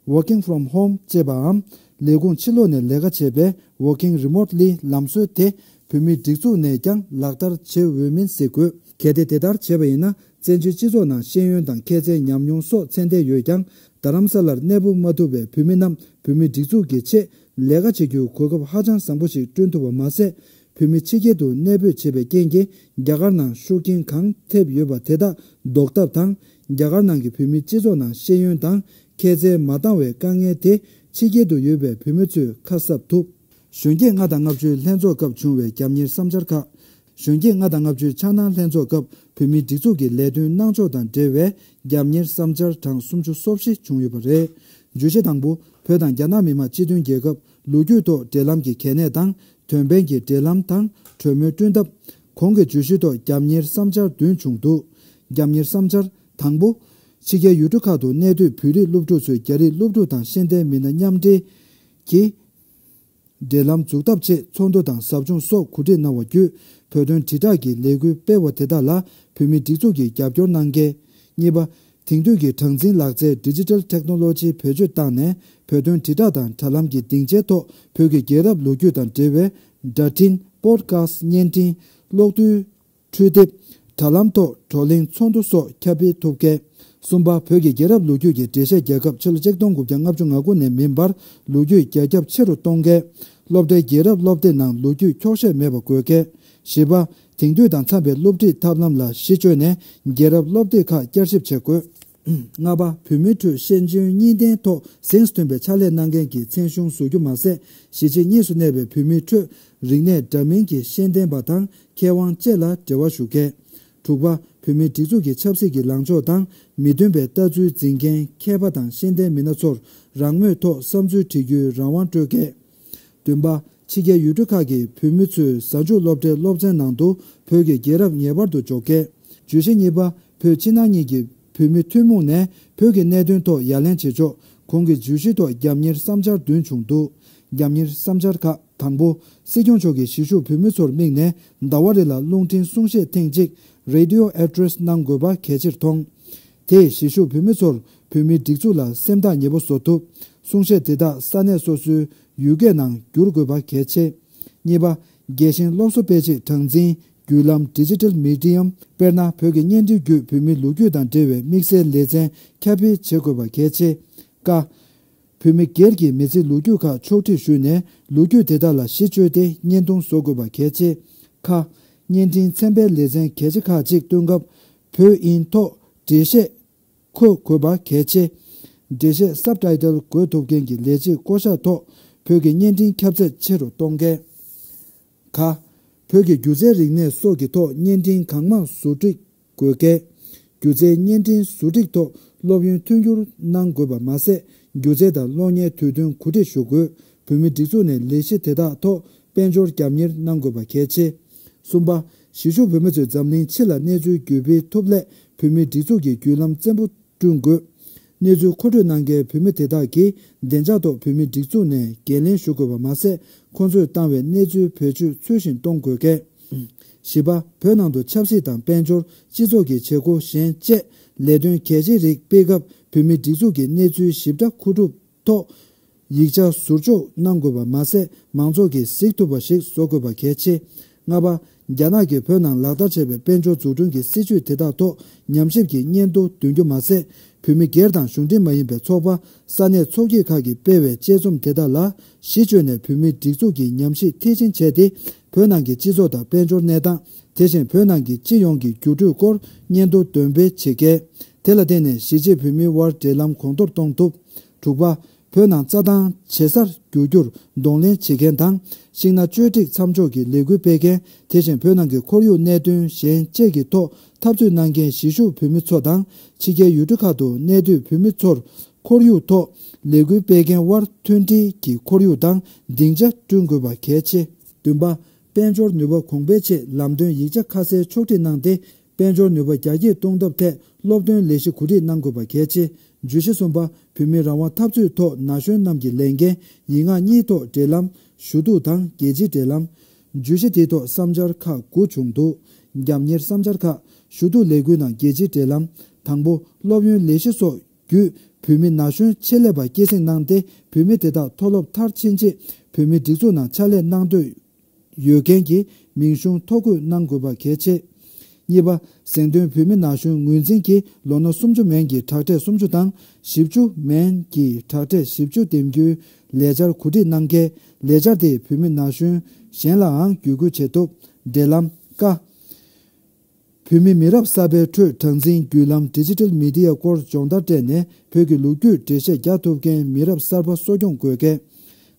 Working from home ཅེས་པའམ། ལས་ཁུངས་ཕྱི་ལོགས་ནས་ལས་ཀ་བྱེད་པའི་Working Remotely ལམ་སྲོལ་དེ་བོད་མིའི་སྒྲིག་འཛུགས་ནས་ཀྱང་ལག་བསྟར་བྱེད་འོས་མིན་གཟིགས་དགོས། གལ་ཏེ་དེ་ལྟར་བྱས་པ་ཡིན་ན། བཙན་བྱོལ་སྤྱི་ཚོགས་ནང་ཤེས་ཡོན་དང་ཁྱད་ཚད་ཉམས་མྱོང་སོགས་ཚད་ལྡན་ཡོད་ཀྱང་། རྡ་རམ་ས་ལར་གནས་སྤོ་མ་ཐུབ་པའི་བོད་མི་རྣམས་བོད་མིའི་སྒྲིག་འཛུགས་ཀྱི་ཆེད་ལས་ཀ་བྱེད་རྒྱུའི་གོ་སྐབས་ཧ་ཅང་བཟང་པོ་ཞིག་བསྐྲུན་ཐུབ་པ་མ་ཟད། བོད་མི་ཕྱི་རྒྱལ་དུ་གནས་སྤོས་བྱས་པའི་རྐྱེན་གྱིས། རྒྱ་གར་ནང་ཤུགས་རྐྱེན་གང་ཐེབས་ཡོད་པ་དེ་དག་ཟློག་ཐབས་དང་། རྒྱ་གར་ནང་གི་བོད་མིའི་སྤྱི་ཚོགས་ནང་ཤེས་ཡོན་དང་ཁྱད་ཚད་མ་འདང་བའི་དཀའ་ངལ་དེ། ཕྱི་རྒྱལ་དུ་ཡོད་པའི་བོད་མི་ཚོས་ཁ་གསབ་ཐུབ། གཞོན་སྐྱེས་ལྔ་དང་ལྔ་བཅུའི་ལྷན་ཚོགས་སྐབས་བྱུང་བའི་རྒྱབ་གཉེར་བསམ་འཆར་ཁག། གཞོན་སྐྱེས་ལྔ་དང་ལྔ་བཅུའི་འཆར་སྣང་ལྷན་ཚོགས་སྐབས་བོད་མིའི་སྒྲིག་འཛུགས་ཀྱི་ལས་དོན་གནང་ཕྱོགས་དང་འབྲེལ་བའི་རྒྱབ་གཉེར་བསམ་འཆར་གྲངས་སུམ་ཅུ་སོ་བཞི་བྱུང་ཡོད་པ་རེད། བརྗོད་གཞི་དང་པོ། བོད་དང་རྒྱ་ནག་མི་དམངས་སྤྱི་མཐུན་རྒྱལ་ཁབ། ལོ་རྒྱུས་ཐོག་འབྲེལ་ལམ་གྱི་གལ་གནད་དང་། དོན་ཕན་གྱི་འབྲེལ་ལམ་དང་གྲོས་མོལ་བསྐྲུན་ཐབས། གོང་གི་བརྗོད་གཞིའི་ཐོག་རྒྱབ་གཉེར་བསམ་འཆར་བདུན་བྱུང་འདུག་རྒྱབ་གཉེར་བསམ་འཆར་དང་པོ། ཕྱི་རྒྱལ་ཡུལ་གྲུ་ཁག་ཏུ་གནས་སྡོད་བོད་རིགས་སློབ་ཕྲུག་ཚོས་རྒྱ་རིགས་སློབ་ཕྲུག་དང་ཤེས་ལྡན་མི་སྣ་མཉམ་འབྲེལ་གྱིས། འབྲེལ་ལམ་འཛུགས་ཐབས་ཆེད་ཚོགས་འདུ་དང་ཟབ་སྦྱོང་སོགས་གོ་སྒྲིག་གནང་བ་བརྒྱུད། བོད་དོན་དྲིལ་བསྒྲགས་ཀྱི་ལས་འགུལ་སྤེལ་བ་དེ་དག་ལ་བོད་མིའི་སྒྲིག་འཛུགས་ཀྱིས་རྒྱབ་སྐྱོར་གནང་གལ། གཉིས་པ། དེང་དུས་ཀྱི་གྲངས་འཛིན་ལག་རྩལ་Digital Technology་བེད་སྤྱོད་བཏང་ནས། བོད་དོན་དྲིལ་བསྒྲགས་དང་དྲ་ལམ་གྱི་སྡིངས་ཆའི་ཐོག་བོད་ཀྱི་རྒྱལ་རབས་ལོ་རྒྱུས་དང་འབྲེལ་བའི་སྒྲ་འཕྲིན། Podcast། བརྙན་འཕྲིན། གློག་རྡུལ། འཕྲུལ་དེབ། དྲ་ལམ་ཐོག་བགྲོ་གླེང་ཚོགས་འདུ་སོགས་ཁྱབ་སྤེལ་ཐུབ་གལ། གསུམ་པ། བོད་ཀྱི་རྒྱལ་རབས་ལོ་རྒྱུས་ཀྱི་འགྲེལ་བཤད་རྒྱལ་ཁབ་ཕྱི་ལོ་ཆིག་སྟོང་དགུ་བརྒྱ་ལྔ་བཅུ་ང་དགུ་ནས་མིན་པར་ལོ་རྒྱུས་རྒྱ་ཁྱབ་ཆེ་རུ་གཏོང་གལ། སློབ་གྲྭའི་རྒྱལ་རབས་སློབ་དེབ་ནང་ལོ་རྒྱུས་འཁྱོག་བཤད་མེད་པ་དགོས་གལ། བཞི་པ། དེང་དུས་དང་འཚམས་པའི་སློབ་ཁྲིད་ཐབས་ལམ་ལ་གཞི་བཅོལ་ནས་རྒྱལ་རབས་སློབ་དེབ་ཁག་བསྐྱར་ཞིབ་བྱེད་དགོས། ལྔ་པ། བོད་མིའི་ཁྲོད་ཤེས་འཇོན་གཉིས་ལྡན་ཐོག་གཟེངས་སུ་ཐོན་པའི་ཕྱག་ལས་གནང་མཁན་གྱི་མཚན་གཞུང་བཟོ་རྒྱུ་མ་ཟད། གཞིས་བྱེས་གཉིས་སུ་གནས་པའི་བོད་མིའི་ཁྲོད་རིག་གནས་འདྲ་མིན་གྱི་ཤེས་ལྡན་པ་དང་མཁས་དབང་བཅས་ལ་འབྲེལ་བ་ཞུ་གལ། དྲུག་པ། བོད་མིའི་སྒྲིག་འཛུགས་ཀྱི་ཆབ་སྲིད་ཀྱི་ལངས་ཕྱོགས་དང་མི་མཐུན་པའི་ལྟ་ཚུལ་འཛིན་མཁན་མཁས་པ་དང་ཤེས་ལྡན་མི་སྣ་ཚོར་རང་མོས་ཐོག་བསམ་ཚུལ་འབྲི་རྒྱུའི་རང་དབང་སྤྲོད་གལ། བདུན་པ། ཕྱི་རྒྱལ་ཡུལ་གྲུ་ཁག་གི་བོད་མི་ཚོས་གཟའ་མཇུག་སློབ་གྲྭའི་སློབ་ཚན་ནང་དུ་བོད་ཀྱི་རྒྱལ་རབས་ངེས་པར་དུ་འཇོག་གལ། བརྗོད་གཞི་གཉིས་པ། བོད་ཕྱི་ནང་གཉིས་ཀྱི་བོད་མི་ཐུན་མོང་ནས་བོད་ཀྱི་གནད་དོན་ཐོག་ཡ་ལན་བྱེད་ཕྱོགས། གོང་གི་བརྗོད་གཞིའི་ཐོག་རྒྱབ་གཉེར་བསམ་འཆར་བདུན་བྱུང་འདུག་རྒྱབ་གཉེར་བསམ་འཆར་ཁག་དང་པོ། སྲིད་སྐྱོང་མཆོག་གིས་གཞིས་བཞུགས་བོད་མི་ཚོར་དམིགས་ནས་ཟླ་བ་རེ་ལ་རླུང་འཕྲིན་གསུང་བཤད་ཐེངས་གཅིག་Radio Address་གནང་དགོས་པ་གལ་ཆེར་མཐོང་། དེས་གཞིས་བཞུགས་བོད་མི་ཚོར་བོད་མིའི་སྒྲིག་འཛུགས་ལ་སེམས་ཐག་ཉེ་པོ་བཟོ་ཐུབ། གསུང་བཤད་དེ་དག་ས་གནས་སོ་སོའི་ཡུལ་སྐད་ནང་བསྒྱུར་དགོས་པ་གལ་ཆེ། གཉིས་པ། རྒྱལ་ཞེན་སློབ་གསོ་སྤེལ་ཆེད་གྲངས་འཛིན་བརྒྱུད་ལམ་Digital Medium། དཔེར་ན། བོད་ཀྱི་བརྙན་འཕྲིན་བརྒྱུད་བོད་མིའི་ལོ་རྒྱུས་དང་འབྲེལ་བའི་དམིགས་བསལ་ལེ་ཚན་ཁྱབ་སྤེལ་བྱེད་དགོས་པ་གལ་ཆེ། ཀ། བོད་མི་སྒེར་གྱི་མི་ཚེའི་ལོ་རྒྱུས་ཁག་ཕྱོགས་སྒྲིག་ཞུས་ནས་ལོ་རྒྱུས་དེ་དག་ལ་གཞི་བཅོལ་ཏེ་བརྙན་ཐུང་བཟོ་དགོས་པ་གལ་ཆེ། ཁ། བརྙན་འཕྲིན་ཚན་པའི་ལེ་ཚན་གལ་ཆེ་ཁག་ཅིག་སྟོན་སྐབས་བོད་ཨིན་ཐོག་འགྲེལ་བཤད་འཁོད་དགོས་པ་གལ་ཆེ། འགྲེལ་བཤད་Subtitle་འགོད་ཐུབ་མཁན་གྱི་ལས་བྱེད་བསྐོ་གཞག་ཐོག་བོད་ཀྱི་བརྙན་འཕྲིན་ཁྱབ་ཚད་ཆེ་རུ་གཏོང་གལ། ག། བོད་ཀྱི་སྒྱུ་རྩལ་རིག་གནས་སོགས་ཀྱི་ཐོག་བརྙན་འཕྲིན་གང་མང་བཟོ་སྒྲིག་དགོས་གལ། སྒྱུ་རྩལ་བརྙན་འཕྲིན་བཟོ་སྒྲིག་ཐོག་སློབ་ཡོན་མཐུན་འགྱུར་གནང་དགོས་པ་མ་ཟད། སྒྱུ་རྩལ་དང་གློག་བརྙན་དུས་སྟོན་གོ་སྒྲིག་ཞུ་དགོས། བོད་མིའི་སྒྲིག་འཛུགས་ནས་ལས་གཞི་དེ་དག་ཐོག་དཔལ་འབྱོར་རྒྱབ་གཉེར་གནང་དགོས་པ་གལ་ཆེ། གསུམ་པ། གཞིས་བཞུགས་བོད་མི་ཚོས་འཛམ་གླིང་ཕྱི་ལ་གནས་ཚུལ་བརྒྱུད་སྤེལ་ཐུབ་སླད་བོད་མིའི་སྒྲིག་འཛུགས་ཀྱི་བརྒྱུད་ལམ་བཙན་པོ་བསྐྲུན་དགོས། གནས་ཚུལ་མཁོ་སྤྲོད་གནང་མཁན་བོད་མི་དེ་དག་གིས་བདེ་འཇགས་ཐོག་བོད་མིའི་སྒྲིག་འཛུགས་ནས་འགན་ལེན་ཞུ་དགོས་པ་མ་ཟད། ཁོང་ཚོས་བཏང་བའི་གནས་ཚུལ་བེད་སྤྱོད་ཚུལ་བཞིན་གཏོང་དགོས་གལ། བཞི་པ། བོད་ནང་དུ་ཆབ་སྲིད་དང་དཔལ་འབྱོར། སྤྱི་ཚོགས་ཀྱི་བྱེད་སྒོ་གཞན་བཅས་ལས་དོན་གལ་ཆེའི་རིགས་སྤེལ་སྐབས་བོད་མིའི་སྒྲིག་འཛུགས་ཀྱི་གནས་ཚུལ་ཞིབ་ཕྲ་མཁོ་སྒྲུབ་ཐོག་ཡིག་ཆ་ཟུར་འཇོག་གནང་དགོས་པ་མ་ཟད། མང་ཚོགས་ཀྱིས་གཟིགས་ཐུབ་པ་ཞིག་བཟོ་དགོས་པ་གལ་ཆེ། ལྔ་པ། རྒྱ་ནག་གིས་བོད་ནང་ལག་བསྟར་བྱས་པའི་དཔལ་འབྱོར་འཛུགས་སྐྲུན་གྱི་སྲིད་བྱུས་དེ་དག་ཐོག་ཉམས་ཞིབ་ཀྱི་སྙན་ཐོ་འདོན་རྒྱུ་མ་ཟད། བོད་མི་སྒེར་དང་གཞུང་འབྲེལ་མ་ཡིན་པའི་ཚོགས་པ། ས་གནས་ཚོགས་སྐྱིད་ཁག་གིས་སྤེལ་བའི་དཔྱད་རྩོམ་དེ་དག་ལ་གཞི་བཅོལ་ནས་བོད་མིའི་སྒྲིག་འཛུགས་ཀྱི་ཉམས་ཞིབ་མཐིལ་ཕྱིན་བྱས་ཏེ། བོད་ནང་གི་སྤྱི་ཚོགས་དང་དཔལ་འབྱོར་གནས་སྟངས། དེ་བཞིན་བོད་ནང་གི་སྤྱི་ཡོངས་ཀྱི་འགྱུར་འགྲོས་སྐོར་སྙན་ཐོ་འདོན་སྤེལ་བྱེད་གལ། དེ་ལ་བརྟེན་ནས་གཞིས་བྱེས་བོད་མིའི་དབར་འབྲེལ་ལམ་གོང་མཐོར་གཏོང་ཐུབ། དྲུག་པ། བོད་ནང་རྩྭ་ཐང་ཇེ་སར་བསྒྱུར་རྒྱུར་གདོང་ལེན་བྱེད་མཁན་དང་། ཤིང་ནགས་བཅོས་སྒྲིག་མཚམས་འཇོག་གི་ལས་འགུལ་སྤེལ་མཁན། དེ་བཞིན་བོད་ནང་གི་ཁོར་ཡུག་གནད་དོན་གཞན་བཅས་ཀྱི་ཐོག་འཐབ་རྩོད་གནང་མཁན་གཞིས་བཞུགས་བོད་མི་ཚོ་དང་། ཕྱི་རྒྱལ་ཡུལ་གྲུ་ཁག་ཏུ་གནས་སྡོད་བོད་མི་ཚོར་ཁོར་ཡུག་ཐོག་ལས་འགུལ་སྤེལ་མཁན་དབར་མཐུན་སྒྲིལ་གྱི་ཁོར་ཡུག་དང་སྡིངས་ཆ་བསྐྲུན་དགོས་པ་གལ་ཆེ། བདུན་པ། དཔལ་འབྱོར་ནུས་པ་གོང་འཕེལ་ཆེད་ལམ་སྟོན་ཡིག་ཆ་ཁ་གསལ་ཕྱོགས་སྒྲིག་གནང་སྟེ། དཔལ་འབྱོར་ནུས་པ་རྒྱ་སྐྱེད་གཏོང་ཐབས་ཐད་སློབ་སྟོན་ལས་གཞི་གོ་སྒྲིག་གནང་དགོས་པ་གལ་ཆེ། བརྗོད་གཞི་གསུམ་པ། བོད་མིའི་རང་དབང་འཐབ་རྩོད་ཐོག་ན་གཞོན་རྣམས་ཀྱི་ལས་འགན་ཡིག་ངག་གཉིས་ཐོག་འབྲེལ་ལམ། ཞུ་གཏུག་དང་རྒྱལ་སྤྱིའི་འབྲེལ་ལམ། བརྗོད་གཞི་དེའི་ཐོག་བསམ་འཆར་ཁག་དགུ་བྱུང་འདུག་རྒྱབ་གཉེར་བསམ་འཆར་ཁག་ཞུ་གཏུག་ལས་འགུལ་ནང་རྒྱལ་སྤྱིའི་འབྲེལ་ལམ། དང་པོ། སློབ་ཡོན་ལས་གཞི་སོགས་བརྒྱུད་བོད་མི་ན་གཞོན་ཆེད་ལས་པ་སྐྱེད་སྲིང་གནང་སྟེ། བོད་མི་དེ་དག་མཐོ་སློབ་མཐར་ཕྱིན་རྗེས་བོད་མིའི་སྒྲིག་འཛུགས་ནང་ཕྱག་ལས་གནང་འདོད་ཡོད་མཁན་གྱི་མིང་གཞུང་ཐོ་འགོད་གནང་དགོས་པ་གལ་ཆེ། གཉིས་པ། གཟེངས་ཐོན་བོད་མི་ན་གཞོན་ངོས་འཛིན་གྱིས་ལོ་ན་སུམ་ཅུ་མན་གྱི་དྲག་གྲས་སུམ་ཅུ་དང་། བཞི་བཅུ་མན་གྱི་དྲག་གྲས་བཞི་བཅུ་འདེམས་རྒྱུའི་ལས་འཆར་གོ་སྒྲིག་གནང་གལ། ལས་འཆར་དེས་བོད་མི་ན་གཞོན་གཞན་ལའང་བརྒྱུད་སྐུལ་བྱེད་ཐུབ། འབྲེལ་ལམ། ཀ། བོད་མི་མི་རབས་གསར་པའི་ཁྲོད་གྲངས་འཛིན་བརྒྱུད་ལམ་Digital Media་སྐོར་སྦྱོང་བརྡར་སྤྲད་ནས། བོད་ཀྱི་ལོ་རྒྱུས་འགྲེལ་བཤད་རྒྱག་ཐུབ་མཁན་མི་རབས་གསར་པ་གསོ་སྐྱོང་དགོས་གལ།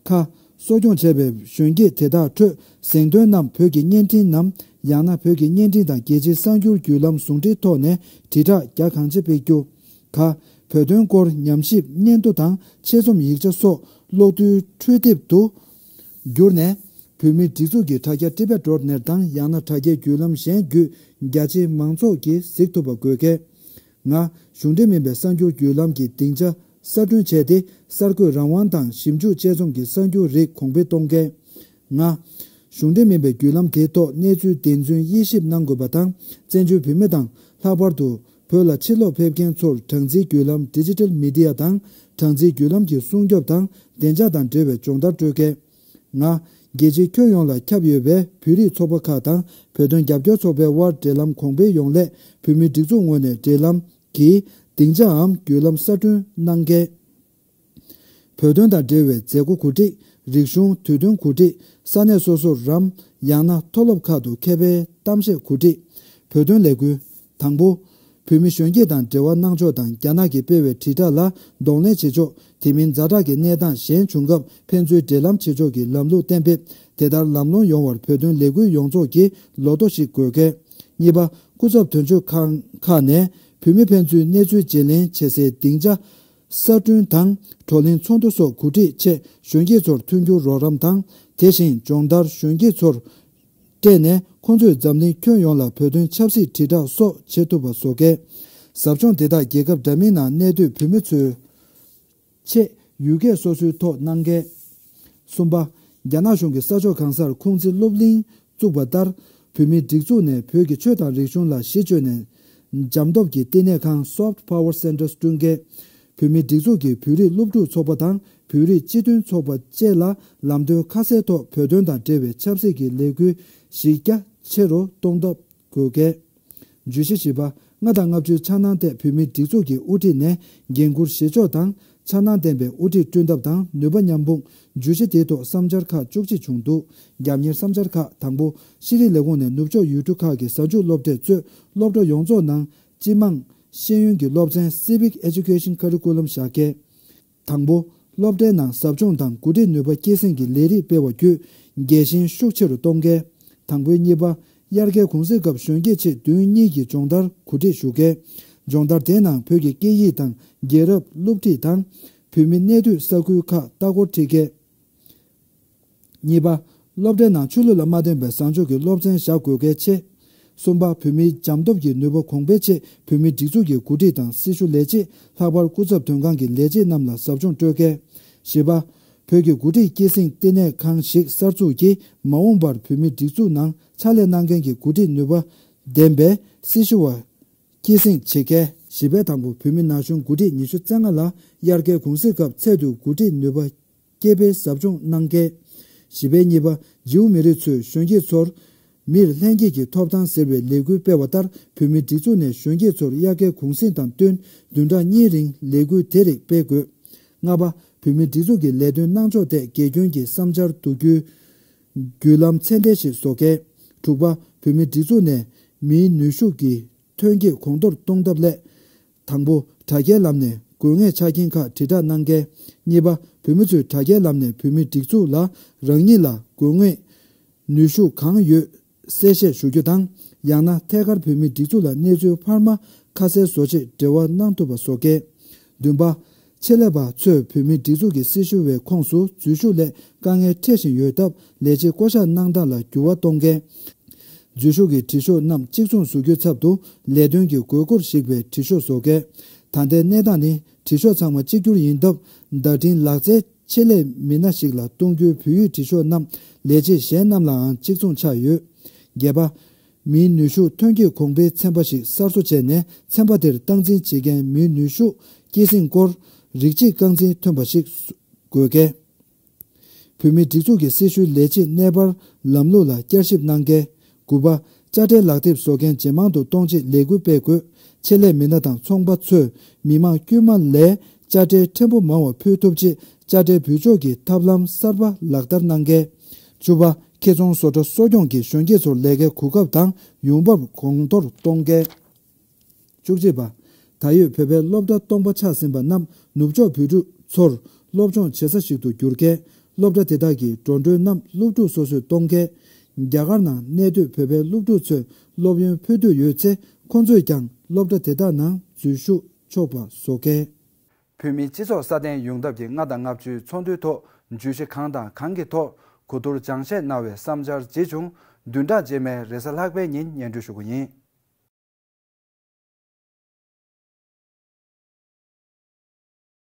ཁ། གསོ་སྐྱོང་བྱས་པའི་གཞོན་སྐྱེས་དེ་དག་ཁྲོད་གཟེངས་ཐོན་རྣམས་བོད་ཀྱི་བརྙན་འཕྲིན་ནམ། ཡང་ན་བོད་ཀྱི་བརྙན་འཕྲིན་དང་རྒྱལ་སྤྱིའི་གསར་འགྱུར་བརྒྱུད་ལམ་ཟུང་འབྲེལ་ཐོག་ནས་དྲིལ་བསྒྲགས་རྒྱ་གང་ཆེ་སྤེལ་རྒྱུ། ག། བོད་དོན་སྐོར་ཉམས་ཞིབ་སྙན་ཐོ་དང་ཆེད་རྩོམ་ཡིག་ཆ་སོགས་གློག་རྡུལ་འཕྲུལ་དེབ་ཏུ་བསྒྱུར་ནས། བོད་མིའི་སྒྲིག་འཛུགས་ཀྱི་དྲ་རྒྱ་Tibet dot net དང་ཡང་ན་དྲ་རྒྱའི་བརྒྱུད་ལམ་གཞན་བརྒྱུད་རྒྱ་ཆེའི་མང་ཚོགས་ཀྱིས་གཟིགས་ཐུབ་པ་དགོས་གལ། ལྔ། གཞུང་འབྲེལ་མིན་པའི་གསར་འགྱུར་བརྒྱུད་ལམ་གྱི་སྡིངས་ཆ་གསར་སྐྲུན་བྱས་ཏེ། གསར་འགོད་རང་དབང་དང་ཞིབ་འཇུག་དཔྱད་རྩོམ་གྱི་གསར་འགྱུར་རིགས་གོང་འཕེལ་གཏོང་གལ། ལྔ། གཞུང་འབྲེལ་མིན་པའི་བརྒྱུད་ལམ་དེའི་ཐོག་གནས་ཚུལ་བདེན་རྫུན་དབྱེ་ཞིབ་གནང་དགོས་པ་དང་། བཙན་བྱོལ་བོད་མི་དང་། ལྷག་པར་དུ་བོད་ལ་ཕྱིར་ལོག་ཕེབས་མཁན་ཚོར་གྲངས་འཛིན་བརྒྱུད་ལམ་Digital Media དང་། གྲངས་འཛིན་བརྒྱུད་ལམ་གྱི་སྲུང་སྐྱོབ་དང་བདེ་འཇགས་དང་འབྲེལ་བའི་སྦྱོང་བརྡར་སྤྲོད་གལ། ལྔ། རྒྱལ་སྤྱིའི་ཁྱོན་ཡོངས་ལ་ཁྱབ་ཡོད་པའི་བོད་རིགས་ཚོགས་པ་ཁག་དང་བོད་དོན་རྒྱབ་སྐྱོར་ཚོགས་པའི་དབར་འབྲེལ་ལམ་གོང་འཕེལ་ཡོང་སླད། བོད་མིའི་སྒྲིག་འཛུགས་ངོས་ནས་འབྲེལ་ལམ་གྱི་སྡིངས་ཆའམ་བརྒྱུད་ལམ་གསར་སྐྲུན་གནང་གལ། བོད་དོན་དང་འབྲེལ་བའི་མཛད་སྒོ་གོ་སྒྲིག་རིག་གཞུང་དུས་སྟོན་གོ་སྒྲིག་ས་གནས་སོ་སོར་རམ། ཡང་ན་མཐོ་སློབ་ཁག་ཏུ་མཁས་པའི་གཏམ་བཤད་གོ་སྒྲིག་བོད་དོན་ལས་འགུལ། དང་པོ། བོད་མི་གཞོན་སྐྱེས་དང་འབྲེལ་བ་གནང་ཕྱོགས་དང་རྒྱ་ནག་གིས་སྤེལ་བའི་དྲིལ་བསྒྲགས་ལ་གདོང་ལེན་བྱེད་ཕྱོགས། དེ་མིན་ཛ་དྲག་གི་གནས་སྟངས་གཞན་བྱུང་སྐབས་ཕན་ཚུན་འབྲེལ་ལམ་བྱེད་ཕྱོགས་ཀྱི་ལམ་ལུགས་གཏན་འབེབས། དེ་ལྟར་ལམ་ལྷོང་ཡོང་བར་བོད་དོན་ལས་འགུལ་ཡོངས་རྫོགས་ཀྱིས་ལོ་ཐོ་ཞིག་དགོས་གལ། གཉིས་པ། སྐུ་ཚབ་དོན་གཅོད་ཁང་ཁག་ནས་བོད་མི་ཕན་ཚུན་གནས་ཚུལ་བརྗེ་ལེན་བྱེད་སའི་སྡིངས་ཆ་གསར་སྐྲུན་དང་། བགྲོ་གླེང་ཚོགས་འདུ་སོགས་གོ་སྒྲིག་ཆེད་གཞོན་སྐྱེས་ཚོར་མཐུན་འགྱུར་རོགས་རམ་དང་། དེ་བཞིན་སྦྱོང་བརྡར་གཞོན་སྐྱེས་ཚོར་སྤྲད་ནས། ཁོང་ཚོས་འཛམ་གླིང་ཁྱོན་ཡོངས་ལ་བོད་དོན་ཆབ་སྲིད་དྲིལ་བསྒྲགས་སོགས་བྱེད་ཐུབ་པ་བཟོ་གལ། ཟབ་སྦྱོང་དེ་དག་རྒྱལ་ཁབ་འདྲ་མིན་ནང་གནས་སྡོད་བོད་མི་ཚོའི་ཆེད་ཡུལ་སྐད་སོ་སོའི་ཐོག་གནང་གལ། གསུམ་པ། རྒྱ་ནག་གཞུང་གིས་ས་ཕྱོགས་གང་སར་ཁུང་ཙི་སློབ་གླིང་བཙུགས་པ་ལྟར། བོད་མིའི་སྒྲིག་འཛུགས་ནས་བོད་ཀྱི་ཆོས་དང་རིག་གཞུང་ལ་གཞི་བཅོལ་ནས། འཇམ་སྟོབས་ཀྱི་བསྟི་གནས་ཁང་Soft Power Centers བསྐྲུན་གལ། བོད་མིའི་སྒྲིག་འཛུགས་ཀྱིས་བོད་རིགས་སློབ་ཕྲུག་ཚོགས་པ་དང་བོད་རིགས་སྤྱི་མཐུན་ཚོགས་པ་བཅས་ལ་ལམ་སྟོན་ཁ་གསལ་ཐོག་བོད་དོན་དང་འབྲེལ་བའི་ཆབ་སྲིད་ཀྱི་ལས་འགུལ་གཞི་རྒྱ་ཆེ་རུ་གཏོང་ཐབས་དགོས་གལ། བརྗོད་གཞི་བཞི་པ། ལྔ་དང་ལྔ་བཅུའི་འཆར་སྣང་ཐད་བོད་མིའི་སྒྲིག་འཛུགས་ཀྱི་དབུ་ཁྲིད་ནས་འགན་འཁུར་བཞེས་ཕྱོགས་དང་། འཆར་སྣང་ལྡན་པའི་དབུ་ཁྲིད་བསྐྲུན་ཐབས་དང་ནུས་པ་མཉམ་སྤུངས། བརྗོད་གཞི་དེའི་ཐོག་བསམ་འཆར་ཁག་བཅུ་གཅིག་བྱུང་འདུག་རྒྱབ་གཉེར་བསམ་འཆར་ཁག་དང་པོ། ཤེས་རིག་ལས་ཁུངས་ནས་ནུབ་ཕྱོགས་ཡུལ་གྲུ་ཁག་གི་གཟའ་མཇུག་སློབ་གྲྭས་གཙོས་སློབ་གྲྭ་ཡོངས་རྫོགས་ནང་སྤྱི་དམངས་ཤེས་ཡོན་གྱི་སློབ་ཚན་Civic Education Curriculum བཞག་གལ། དང་པོ། སློབ་གྲྭའི་ནང་ཟབ་སྦྱོང་དང་འགོ་ཁྲིད་ནུས་པ་སྐྱེད་སྲིང་གི་ལས་རིགས་སྤེལ་བ་བརྒྱུད་རྒྱལ་ཞེན་ཤུགས་ཆེ་རུ་གཏོང་གལ། དང་པོའི་གཉིས་པ། དབྱར་ཁའི་གུང་གསེང་སྐབས་གཞོན་སྐྱེས་ཆེད་དོན་གཉིས་ཀྱི་སྦྱོང་བརྡར་གོ་སྒྲིག་ཞུ་གལ། སྦྱོང་བརྡར་དེའི་ནང་བོད་ཀྱི་སྐད་ཡིག་དང་རྒྱལ་རབས་སློབ་ཁྲིད་དང་། བོད་མི་གནས་སྡོད་ས་ཁུལ་ཁག་ལྟ་སྐོར་ཁྲིད་གལ། གཉིས་པ། སློབ་གྲྭའི་ནང་ཆོས་ལུགས་ལ་མ་བརྟེན་པའི་བཟང་སྤྱོད་ཀྱི་སློབ་ཚན་བཞག་དགོས་གལ་ཆེ། གསུམ་པ། བོད་མིའི་འཇམ་སྟོབས་ཀྱི་ནུས་པ་གོང་འཕེལ་ཆེད་བོད་མིའི་སྒྲིག་འཛུགས་ཀྱི་འགོ་ཁྲིད་དང་སྲི་ཞུ་ལས་བྱེད། ལྷག་པར་སྐུ་ཚབ་དོན་ཁང་གི་ལས་བྱེད་རྣམས་ལ་ཟབ་སྦྱོང་སྤྲོད་གལ། བཞི་པ། བོད་ཀྱི་འགོ་ཁྲིད་སྐྱེད་སྲིང་ལྟེ་གནས་ཁང་ཞིག་གསར་འཛུགས་ཀྱིས་མ་འོངས་པར་བོད་མིའི་སྒྲིག་འཛུགས་ནང་ཕྱག་ལས་གནང་མཁན་གྱི་འགོ་ཁྲིད་ནུས་པ་ལྡན་པའི་སྲི་ཞུ་བ་སྐྱེད་སྲིང་བྱེད་གལ། བཞི་པའི་དང་པོ། བོད་མི་ན་གཞོན་འགོ་ཁྲིད་ཉི་ཤུ་རྩ་ལྔ་ལ་དབྱར་ཁའི་གུང་གསེང་སྐབས་ཚད་མཐོའི་འགོ་ཁྲིད་ནུས་པ་སྐྱེད་སྤེལ་ཟབ་སྦྱོང་གནང་གལ། བཞི་པའི་གཉིས་པ། ཇིའུ་མི་རིགས་ཚོས་གཞོན་སྐྱེས་ཚོར་མིར་ལྷན་སྐྱེས་ཀྱི་ཐོབ་ཐང་ཟེར་བའི་ལས་འགུལ་སྤེལ་བ་ལྟར། བོད་མིའི་སྒྲིག་འཛུགས་ནས་གཞོན་སྐྱེས་ཚོར་དབྱར་ཁའི་གུང་གསེང་དང་བསྟུན་བདུན་ཕྲག་གཉིས་རིང་ལས་འགུལ་དེ་རིགས་སྤེལ་དགོས། ལྔ་པ། བོད་མིའི་སྒྲིག་འཛུགས་ཀྱི་ལས་དོན་གནང་ཕྱོགས་ཐད་དགེ་སྐྱོན་གྱི་བསམ་འཆར་བསྡུ་རྒྱུའི་བརྒྱུད་ལམ་ཚད་ལྡན་ཞིག་བཟོ་གལ། དྲུག་པ། བོད་མིའི་སྒྲིག་འཛུགས་ནས་མིའི་ནུས་ཤུགས་ཀྱི་ཐོན་སྐྱེད་གོང་མཐོར་གཏོང་ཐབས་སླད། དང་པོ། དྲ་རྒྱའི་ལམ་ནས་དགོས་ངེས་ཆ་རྐྱེན་ཁག་དྲིལ་བསྒྲགས་གནང་གལ། གཉིས་པ། བོད་མི་ཚོས་དྲ་རྒྱའི་ལམ་ནས་བོད་མིའི་སྒྲིག་འཛུགས་ལ་རང་ཉིད་ལ་དགོས་ངེས་ནུས་ཤུགས་གང་ཡོད་གསལ་བཤད་ཞུ་རྒྱུ་དང་། ཡང་ན་ཐད་ཀར་བོད་མིའི་སྒྲིག་འཛུགས་ལ་གནས་ཚུལ་འཕར་མ་ཁ་གསལ་བཟོ་ཆེད་འབྲེལ་བ་གནང་ཐུབ་པ་བཟོ་གལ། བདུན་པ། ཆེད་ལས་པ་ཚོས་བོད་མིའི་སྒྲིག་འཛུགས་ཀྱི་སྲི་ཞུ་བའི་ཁོངས་སུ་འཛུལ་ཞུགས་སླད་དཀའ་ངལ་འཕྲད་བཞིན་ཡོད་སྟབས། ལས་བྱེད་བསྐོ་གཞག་གནང་སྟངས་ལ་འགྱུར་བ་གཏོང་གལ། འཛུལ་ཞུགས་ཀྱི་དྲི་ཤོག་རྣམས་གཅིག་མཚུངས་བཟོ་རྒྱུའི་ཚབ་ཏུ་ལས་དོན་གྱི་དགོས་མཁོར་གཞིགས་པའི་དྲི་ཤོག་བཟོ་གལ། ད་ལྟའི་གནས་སྟངས་ནི། དྲི་ཤོག་ཚང་མ་གཅིག་གྱུར་ཡིན་སྟབས། བརྡ་འཕྲིན་ལག་རྩལ་ཆེད་ལས་མི་སྣ་ཞིག་ལ་གཏོང་རྒྱུའི་བོད་ཡིག་དྲི་ཤོག་རྣམས་ལས་བྱེད་གཞན་རྣམས་ལའང་གཅིག་མཚུངས་ཆགས་ཡོད། བརྒྱད་པ། མིའི་ནུས་ཤུགས་ཐོན་སྐྱེད་གོང་འཕེལ་ཚན་པ་ཞིག་གསར་བཟོ་བྱས་ནས། ཚན་པ་དེར་སྟངས་འཛིན་བྱེད་མཁན་མིའི་ནུས་ཤུགས་སྐྱེད་སྲིང་སྐོར་རིགས་གཅིག་རྐང་འཛིན་ཐོན་པ་ཞིག་དགོས་གལ། བོད་མིའི་སྒྲིག་འཛུགས་ཀྱི་སྲི་ཞུའི་ལས་བྱེད་གནས་སྤར་ལམ་ལུགས་ལ་བསྐྱར་ཞིབ་གནང་གལ། དགུ་པ། དཔྱ་ཁྲལ་ལག་དེབ་བཟོ་མཁན་ཇེ་མང་དུ་གཏོང་ཆེད་ལས་འགུལ་སྤེལ་དགོས། ཆེད་ལས་མི་སྣ་དང་ཚོང་པ་ཚོས་མི་མང་དཀྱུས་མ་ལས་དཔྱ་ཁྲལ་ཕྲན་བུ་མང་བ་ཕུལ་ཐུབ་ཆེད། དཔྱ་ཁྲལ་འབུལ་ཕྱོགས་ཀྱི་ཐབས་ལམ་གསར་པ་ལག་བསྟར་གནང་གལ། བཅུ་པ། ཁེ་ཚོང་བཟོ་གྲྭ་གསོ་སྐྱོང་གིས་གཞོན་སྐྱེས་ཚོར་ལས་ཀའི་གོ་སྐབས་དང་ཡོང་འབབ་གོང་མཐོར་གཏོང་གལ། བཅུ་གཅིག་པ། ད་ཡོད་བོད་པའི་སློབ་གྲྭ་སྟོང་པ་ཆགས་ཟིན་པ་རྣམས་ནུབ་ཕྱོགས་བོད་ཕྲུག་ཚོར་སློབ་སྦྱོང་བྱེད་ས་ཞིག་ཏུ་བསྒྱུར་གལ། སློབ་གྲྭ་དེ་དག་གི་འགྲོ་གྲོན་རྣམས་སློབ་ཕྲུག་སོ་སོས་གཏོང་གལ། རྒྱ་གར་ནང་གནས་སྡོད་བོད་པའི་སློབ་ཕྲུག་ཚོས་སློབ་ཡོན་ཕུལ་འདོད་ཡོད་ཚེ། ཁོང་ཚོས་ཀྱང་སློབ་གྲྭ་དེ་དག་ནང་འཛུལ་ཞུགས་ཆོག་པ་བཟོ་གལ། བོད་མིའི་སྤྱི་ཚོགས་སྲ་བརྟན་ཡོང་ཐབས་ཀྱི་ལྔ་དང་ལྔ་བཅུའི་ཚོགས་འདུའི་ཐོག་བརྗོད་གཞི་གང་དང་གང་གི་ཐོག་ གོ་བསྡུར་སྦྱང་བཤད་གནང་བའི་བསམ་འཆར་ཇི་བྱུང་བདུན་ཕྲག་རྗེས་མའི་རེས་གཟའ་ལྷག་པའི་ཉིན་སྙན་སྒྲོན་ཞུ་རྒྱུ་ཡིན།